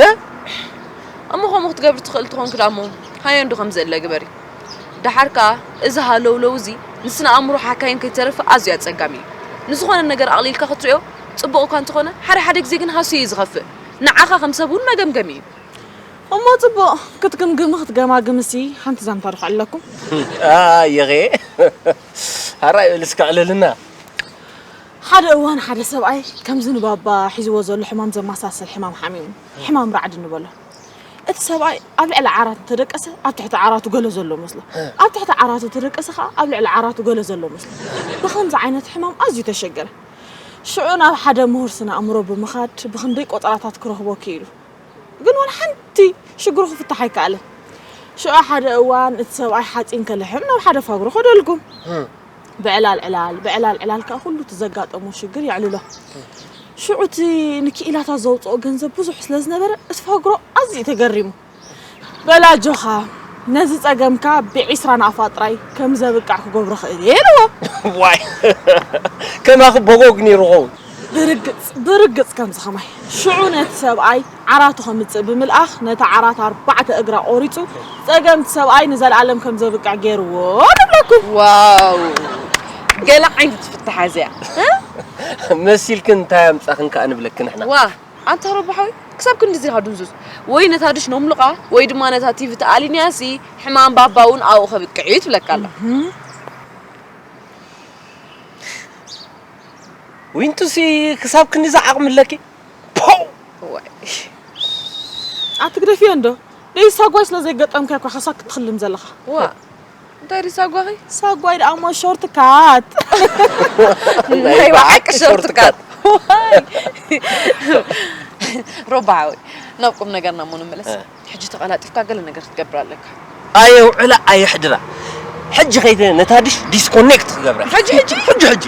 እ? እሞ ከምኡ ክትገብሪ ትኽእል ትኾንኪ ደኣ እሞ ሃየ እንዶ ከም ዘለ ግበሪ። ደሓር ከኣ እዚ ሃለውለው እዚ ንስነ ኣእምሮ ሓካይም ከይተረፈ ኣዝዩ ኣጸጋሚ እዩ። ንዝኾነ ነገር ኣቕሊልካ ክትሪኦ ጽቡቕ እኳ እንተኾነ፣ ሓደ ሓደ ግዜ ግን ሃስዩ እዩ ዝኸፍእ። ንዓኻ ከም ሰብ እውን መገምገሚ እዩ። እሞ ጽቡቕ ክትግምግሚ ክትገማግምሲ ሓንቲ ዛንታ ዶ ከዕልለኩም? ኣየኸ። ሃራይ በል እስከ ዕልልና። ሓደ እዋን ሓደ ሰብኣይ ከምዚ ንባባ ሒዝዎ ዘሎ ሕማም ዘመሳስል ሕማም ሓሚሙ፣ ሕማም ራዕዲ ንበሎ። እቲ ሰብኣይ ኣብ ልዕሊ ዓራት እንተደቀሰ ኣብ ትሕቲ ዓራቱ ገለ ዘሎ መስሎ፣ ኣብ ትሕቲ ዓራቱ እንተደቀሰ ከዓ ኣብ ልዕሊ ዓራቱ ገለ ዘሎ መስሎ። ብኸምዚ ዓይነት ሕማም ኣዝዩ ተሸገረ። ሽዑ ናብ ሓደ ምሁር ስነ ኣእምሮ ብምኻድ ብኽንደይ ቆጸራታት ክረኽቦ ክኢሉ። ግን ዋላ ሓንቲ ሽግሩ ክፍታሕ ኣይከኣለን። ሽዑ ሓደ እዋን እቲ ሰብኣይ ሓፂን ከልሕም ናብ ሓደ ፋግሮ ከደልኩም። ብዕላል ዕላል ብዕላል ዕላል ከዓ ኩሉ እቲ ዘጋጠሞ ሽግር የዕልሎ። ሽዑ እቲ ንክኢላታት ዘውፅኦ ገንዘብ ብዙሕ ስለ ዝነበረ እቲ ፋግሮ ኣዝዩ ተገሪሙ። በላጆኻ ነዚ ጸገምካ ብዒስራ ናቕፋ ጥራይ ከም ዘብቃዕ ክገብሮ ክእል እየ ኢልዎ። ዋይ ከማኺ በጎግ ነይሩ ኸውን። ብርግጽ ብርግጽ ከምዚ ኸማይ ሽዑ ነቲ ሰብኣይ ዓራቱ ከምጽእ ብምልኣኽ ነቲ ዓራት ኣርባዕተ እግራ ቆሪጹ ጸገምቲ ሰብኣይ ንዘለኣለም ከም ዘብቅዕ ገይርዎ ንብለኩም። ዋው ገለ ዓይነት ፍትሓ እዚኣ መሲልክን እንታይ ኣምጻኽን ከኣ ንብለኪ ንሕና። ዋ ኣንታ ረባሓዊ ክሳብ ክንድዚ ኢኻ ድንዙዝ ወይ ነታ ድሽ ነምልቓ ወይ ድማ ነታ ቲቪ ተኣሊንያሲ ሕማም ባባ እውን ኣብኡ ከብቅዕ እዩ ትብለካ ኣላ ዊንቱሲ ክሳብ ክንድዚ ዓቕሚ ኣለኪ ፖው ዋይ ኣትግደፍዮ እንዶ ደይ ሳጓይ ስለ ዘይገጠምካ እኳ ከሳክ ትኽልም ዘለኻ። ዋ እንታይ ድዩ ሳጓኺ ሳጓይ ደኣ እሞ ሾርት ካት ናይ ብሓቂ ሾርት ካት ሮባዊ ናብ ቁም ነገርና እሞ ንመለስ ሕጂ ተቐላጢፍካ ገለ ነገር ክትገብር ኣለካ ኣየውዕላ ኣየሕድራ ሕጂ ከይተ ነታ ድሽ ዲስኮኔክት ክገብራ ሕጂ ሕጂ ሕጂ ሕጂ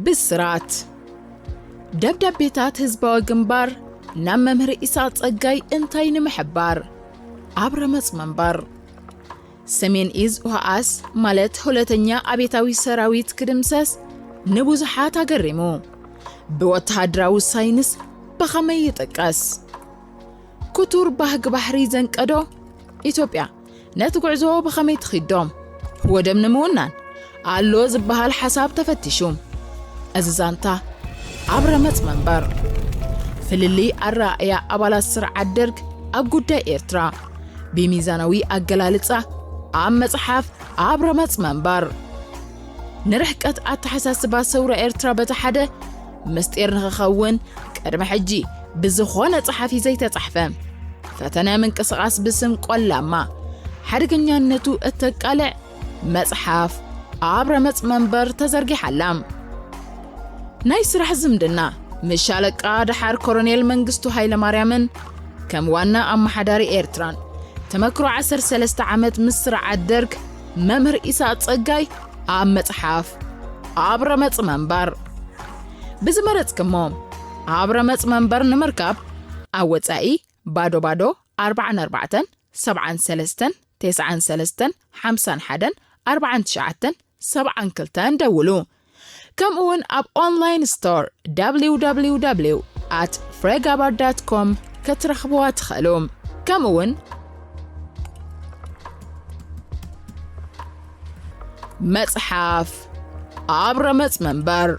ብስራት ደብዳቤታት ህዝባዊ ግንባር ናብ መምህር ኢሳቕ ጸጋይ እንታይ ንምሕባር ኣብ ረመጽ መንበር ሰሜን ኢዝ ኡሃኣስ ማለት ሁለተኛ አብዮታዊ ሰራዊት ክድምሰስ ንብዙሓት ኣገሪሙ። ብወተሃደራዊ ሳይንስ ብኸመይ ይጥቀስ? ክቱር ባህጊ ባሕሪ ዘንቀዶ ኢትዮጵያ ነቲ ጉዕዞ ብኸመይ ትኺዶ? ወደብ ንምውናን ኣሎ ዝበሃል ሓሳብ ተፈቲሹ። እዚ ዛንታ ኣብ ረመጽ መንበር ፍልልይ ኣረኣእያ ኣባላት ስርዓት ደርግ ኣብ ጉዳይ ኤርትራ ብሚዛናዊ ኣገላልጻ ኣብ መጽሓፍ ኣብ ረመጽ መንበር ንርሕቀት ኣተሓሳስባ ሰውራ ኤርትራ በቲ ሓደ ምስጢር ንኽኸውን ቅድሚ ሕጂ ብዝኾነ ጸሓፊ ዘይተጻሕፈ ፈተነ ምንቅስቓስ ብስም ቆላማ ሓደገኛነቱ እተቃልዕ መጽሓፍ ኣብ ረመጽ መንበር ተዘርጊሓ ኣላ። ናይ ስራሕ ዝምድና ምስ ሻለቃ ደሓር ኮሎኔል መንግስቱ ሃይለማርያምን ከም ዋና ኣመሓዳሪ ኤርትራን ተመክሮ ዓሰርተ ሰለስተ ዓመት ምስ ስርዓት ደርግ መምህር ኢሳቕ ጸጋይ ኣብ መጽሓፍ ኣብ ረመጽ መንበር ብዝመረጽክሞ ኣብ ረመጽ መንበር ንምርካብ ኣብ ወጻኢ ባዶ ባዶ ኣርባዓን ኣርባዕተን ሰብዓን ሰለስተን ተስዓን ሰለስተን ሓምሳን ሓደን ኣርባዓን ትሽዓተን ሰብዓን ክልተን ደውሉ። ከምኡ እውን ኣብ ኦንላይን ስቶር www at fregabar dot com ክትረኽብዋ ትኽእሉ። ከምኡ እውን መጽሓፍ ኣብ ረመጽ መንበር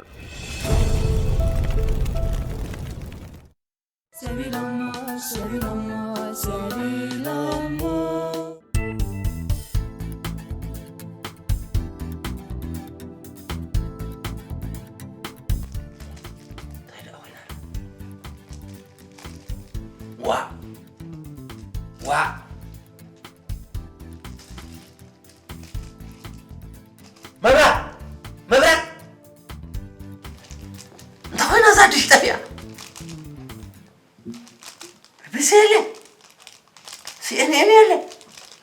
ዋ ዋ መብራት መብራት እንታይ ኮይና እዛ ድሽ ጠፊኣ ቢቢሲ የለ ሲኤንኤን የለ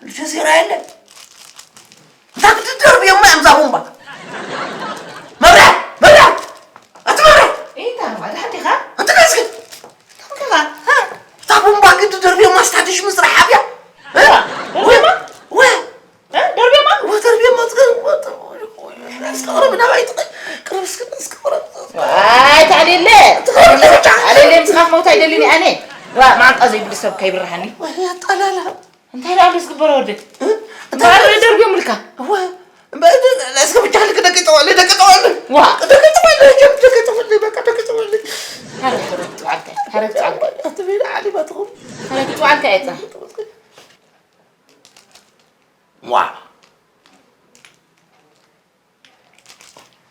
ኣልጀዚራ የለ እንታይ ክትደርብዮም እዮም እዛ ቡምባ መብራት መብራት እቲ መብራት እንታይ ማለት ሓዲኻ እንታይ እስኪ እታ ቡምባ ክትደርብዮም ኣስታትሽ ምስራሕ ኣብያ ደርብዮማ ደርብዮማ ወተርብዮማ እስከ ቅረብ ናባይ ትቐ ቅረብ እስከ እስከ ቅረብ ኣይ ታሌለ ታሌለ ምስኻ ክመውት ኣይደልን ኣነ ዋ ማዕንጣ ዘይብሉ ሰብ ከይብርሃኒ ኣጣላላ እንታይ ደኣ ምስ ግበረ ወደ ባረ ደርብዮምልካ እምበእድ እስከ ብቻ ልክ ደቂ ጠዋለ ደቂ ጠዋለ ዋ ደቂ ጠዋለ ጀም ደቂ ጠዋለ በቃ ደቂ ጠዋለ ኣረ ሕሩት ትባዕታይ ኣልካ እየ ጽናሕ። ዋ።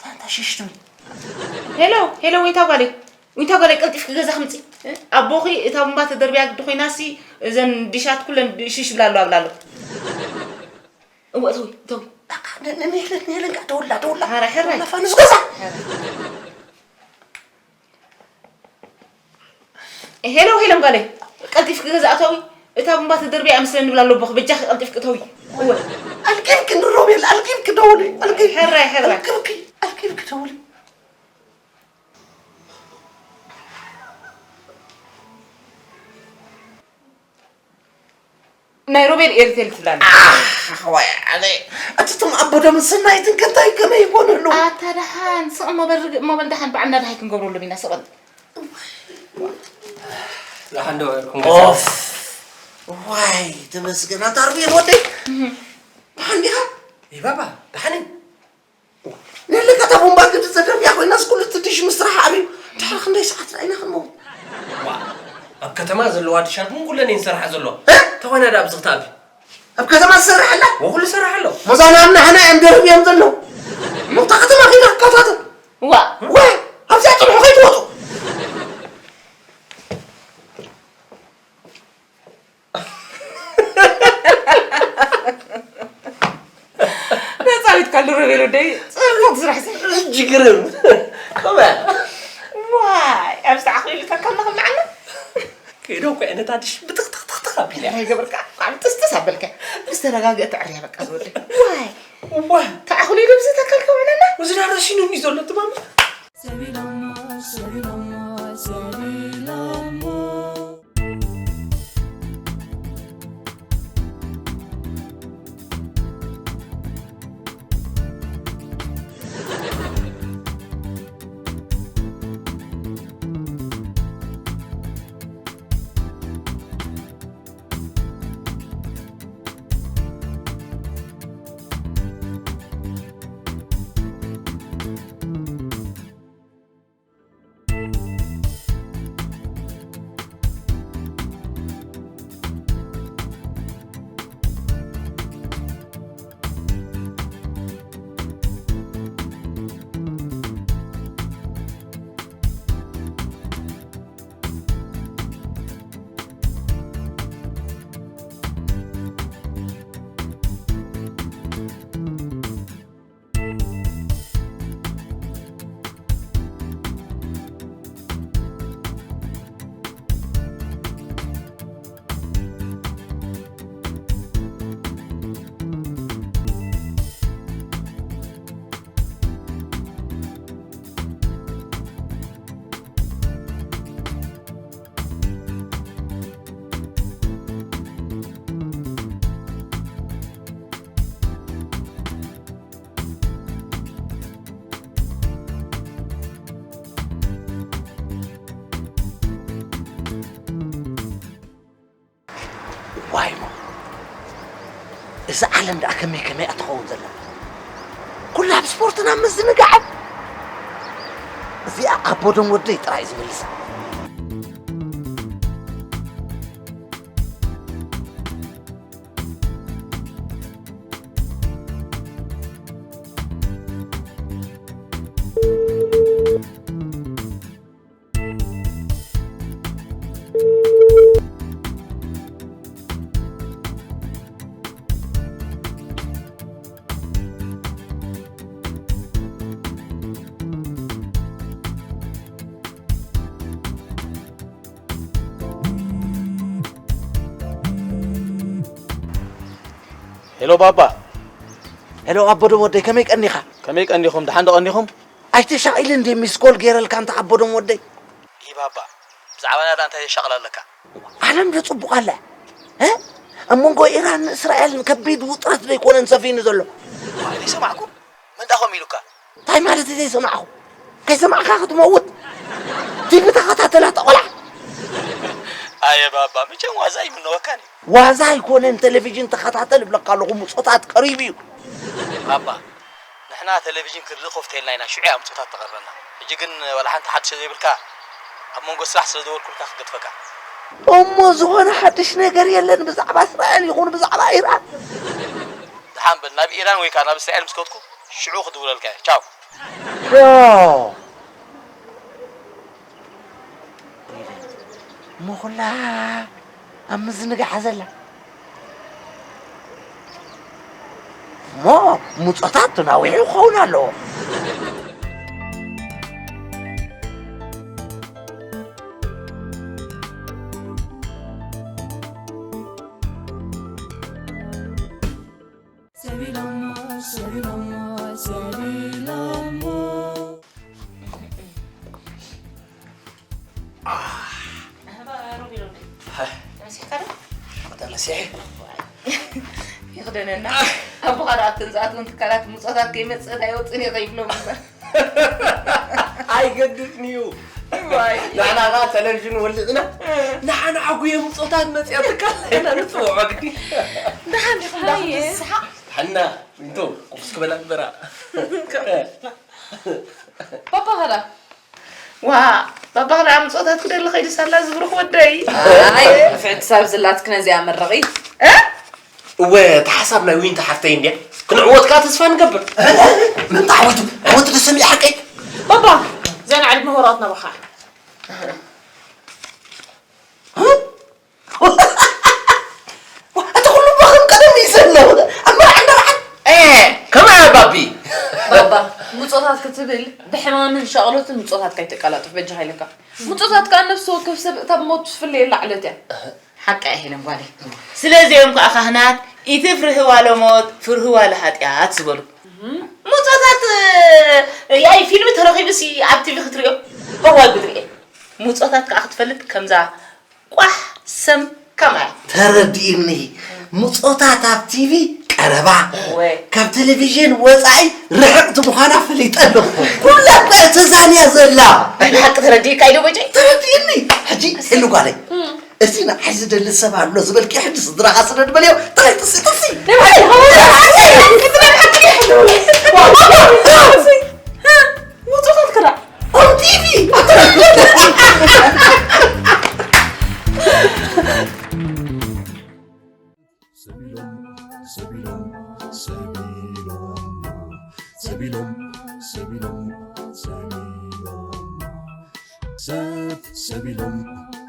ታንታ ሽሽቱ። ሄሎ፣ ሄሎ፣ ወይንታ ጓለይ። ወይንታ ጓለይ፣ ቀልጢፍኪ ገዛ ክምፂ። ኣቦኺ እታ ቡምባ ተደርብያ ግዲ ኮይናሲ፣ እዘን ዲሻት ኩለን ሽሽ ብላ ኣለዋ ብላ ኣሎ። እወ፣ እተዊ፣ እተዊ። በቃ፣ ነ-፣ ነ-፣ ነ-፣ ነ-፣ ነ-፣ ደውላ፣ ደውላ። ሐራይ፣ ሐራይ። ደውላ ፋኑስ ገዛ። ሄሎ፣ ሄሎ፣ ጓለይ። ቀልጢፍኪ ገዛ እተዊ። እታ ቡምባ ተደርብያ እያ መስለኒ ብላ ኣሎ ኣቦኺ። በጃኺ ቀልጢፍኪ እተዊ። እወ። ኣልቂብኪ ንሮቤል፣ ኣልቂብኪ ደውሊ፣ ኣልቂብኪ። ሐራይ፣ ሐራይ። ኣልቂብኪ፣ ኣልቂብኪ ደውሊ። ናይ ሮቤል ኤርቴል ትብላ ኣላ። ኣሕ፣ ወይ ኣነ፣ እቲ ትም ኣቦ ደምን ሰናይትን ከ እንታይ ከመይ ይኾኑ ኣለዉ? ኣታ ደሓን፣ ስቕ እሞ በል ርግእ እሞ በል ደሓን፣ በዓልና ደሃይ ክንገብረሎም ኢና፣ ስቕ በል። ደሓን ዶ ኔርኩም? ኦፍ፣ ዋይ፣ ተመስገን። ኣታ ሮቤል ወደይ፣ እህ። ደሓን ዲኻ? ይ ባባ፣ ደሓን እየ። ነለካ እታ ቡምባ ግዲ ተደርብያ ኮይናስ ኩሉ እቲ ዲሽ ምስራሕ ኣብዩ። ድሕሪ ክንደይ ሰዓት ርኣይና ክንመውት? ዋ፣ ኣብ ከተማ ዘለዋ ዲሻት እውን ኩለን እየን ዝሰርሓ ዘለዋ። እ? ተኾይና ደኣ ኣብዚ ክትኣቢ? ኣብ ከተማ ዝሰርሕ ኣላ? ወኩሉ ዝሰርሕ ኣሎ። መዛናም ንዓና እዮም ደርብዮም ዘለዉ። ኣብታ ከተማ ከይዳ ክከታተል። ዋ። ወይ፣ ኣብዚኣ ጽንሑ ከይትወጡ። ነጻዊትካ ኣሎ ሮቤል ወደይ፣ ጽቡቕ ስራሕ ሲ። ጅግርም። ከመይ? ዋይ፣ ኣብዚ ተዓኹ ኢሉ ተካልና ከም ንዓና። ከይዶ እኮ እየ ነታ ድሽ ብጥቕጥቕጥቕጥቕ ኣቢለ። እንታይ ገበርካ? ብጣዕሚ ጥስጥስ ኣበልካ። ምስ ተረጋግአ ተዕርያ በቃ ዝወደይ። ዋይ። ዋይ። ተዓኹ ኢሉ ብዚ ተካል ከም ንዓና። እዚ ዳራ ሽኑኒ ዘሎ ትማሚ። ሰቢሎሞ፣ ሰቢሎሞ፣ ሰቢሎሞ። ዋይ ሞ፣ እዛ ዓለም ደኣ ከመይ ከመይ እያ ትኸውን ዘላ? ኩላ ኣብ ስፖርትን ኣብ ምዝንጋዕን። እዚኣ ኣቦ ደም ወደይ ጥራይ ዝምልሳ። ሄሎ ባባ። ሄሎ ኣቦ ደም ወደይ፣ ከመይ ቀኒኻ? ከመይ ቀኒኹም? ደሓን ዶ ቀኒኹም? ኣይተሻቒልን ድየ ሚስኮል ገይረልካ እንተ ኣቦ ደም ወደይ? ኢ ባባ፣ ብዛዕባና ደኣ እንታይ የሻቕል ኣለካ? ዓለም ዶ ጽቡቕ ኣላ? እ? ኣብ መንጎ ኢራን እስራኤልን ከቢድ ውጥረት ዶ ኣይኮነን ሰፊኑ ዘሎ? ዋይ፣ ዘይሰማዕኩ? መን ደኣ ከምኡ ኢሉካ? እንታይ ማለት እዩ ዘይሰማዕኩ? ከይሰማዕካ ክትመውት? ቲቪ ተኸታተል ኣታ ቆልዓ። ኣየ ባባ፣ መቸም ዋዛ ኣይምነወካን እዩ። ዋዛ ኣይኮነን፣ ቴሌቪዥን ተኸታተል እብለካ ኣለኹ፣ ምጾታት ቀሪቡ እዩ። ባባ፣ ንሕና ቴሌቪዥን ክንርኢ ኮፍ ተይልና ኢና፣ ሽዑ እያ ምጾታት ተቐርበና። ሕጂ ግን ዋላ ሓንቲ ሓድሽ ዘይብልካ፣ ኣብ መንጎ ስራሕ ስለ ዝደወልኩልካ ክገድፈካ። እሞ ዝኾነ ሓድሽ ነገር የለን ብዛዕባ እስራኤል ይኹን ብዛዕባ ኢራን? ደሓን በል፣ ናብ ኢራን ወይ ከዓ ናብ እስራኤል ምስ ከድኩ ሽዑ ክድውለልካ እየ። ቻው። ዮ፣ እሞ ኩላ ኣብ ምዝንጋዕ ዘላ። እሞ ምጾታት ተናዊሑ ክኸውን ኣለዎ። ሰቢሎሞ፣ ሰቢሎሞ፣ ሰቢሎሞ። ኣህባ ሮቢሎኒ። ሃይ። ተመሲሕካ ዶ? ተመሲሐ። ይኽደነና። ኣቦኻ ደኣ ኣብተን ዝኣትወን ትካላት ምጾታት ከይመጽእ ኣይወጽእን እየ ከይብሎም እምበር። ኣይገድፍን እዩ። ዋይ። ንሕና ኸዓ ተለቪዥን ወሊዕና፣ ንሓና ዓጉየ ምጾታት መጽያ ትካል ኢና ንጽውዖ ግዲ። ደሓን ዲኹም? ሃየ። ደሓን ንስሓቕ? ሓና፣ እንቶ፣ ቁፍስ ክበላ ግበራ። ፓፓ ኸዳ? ዋ፣ ፓፓ ኸዳ ምጾታት ክደሊ ኸይዱ ሳላ ዝብሩኽ ወደይ። ኣይ፣ ንፍዕቲ ሳብ ዝላትክ ነዚኣ መረቒ። እ? እወ፣ እቲ ሓሳብ ናይ ዊንታ ሓፍተይ እንድያ። ክንዕወት ከኣ ተስፋ ንገብር። እ? ምን ተዓወቱ? ዓወት ዶ ሰሚዕ ሓቀይ? ፓፓ፣ ዘን ዓድሚ ሆራት ናባኻ። እ? እቲ ኩሉ እኮ ከም ቀደም እዩ ዘሎ። ኣብ መርዓ እንዳ መርዓት። ኤ፣ ከመይ ኣባቢ? ባባ፣ ምጾታት ክትብል ብሕማምን ሻቕሎትን ምጾታትካ ኣይተቀላጥፍ፣ በጃኻ ኢለካ። ምጾታት ከኣ ነፍሲ ወከፍ ሰብ እታ ብሞት ትፍለየላ ዕለት እያ። ሓቃ እያ ሄለን ጓለይ። ስለዚኦም ከኣ ካህናት፣ "ኢትፍርህዋ ለሞት፣ ፍርህዋ ለሃጢኣት" ዝበሉ። ምጾታት፣ ያይ ፊልም ተረኺቡሲ ኣብ ቲቪ ክትሪኦ? እዋይ ጉድ ርኤ። ምጾታት ከኣ ክትፈልጥ ከምዛ ቋሕ ሰም ከማይ። ተረዲእኒ። ምጾታት ኣብ ቲቪ ቀረባ፣ ወ- ካብ ቴሌቪዥን ወጻኢ ርሕቕቲ ምዃና ፈሊጠ ኣለኹ። ኩላ እኮ እያ ተዛንያ ዘላ። ናይ ብሓቂ ተረዲእካ ኢዶ በጀይ? ተረዲእኒ። ሕጂ ሄሉ ጓለይ፣ እዚ ንዓይ ዝደሊ ሰብ ኣሎ ዝበልኪ ሕጂ ስድራኻ ስደድ በልዮ። ጥራይ ጥሲ፣ ጥሲ። ምጾታት ክራ። ኦን ቲቪ። ሰቢሎም፣ ሰቢሎም፣ ሰቢሎም፣ ሰቢሎም፣ ሰቢሎም፣ ሰቢሎም፣ ሰብ፣ ሰቢሎም፣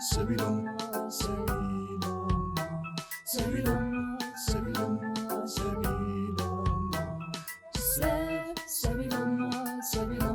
ሰቢሎም፣ ሰቢሎም፣ ሰቢሎም፣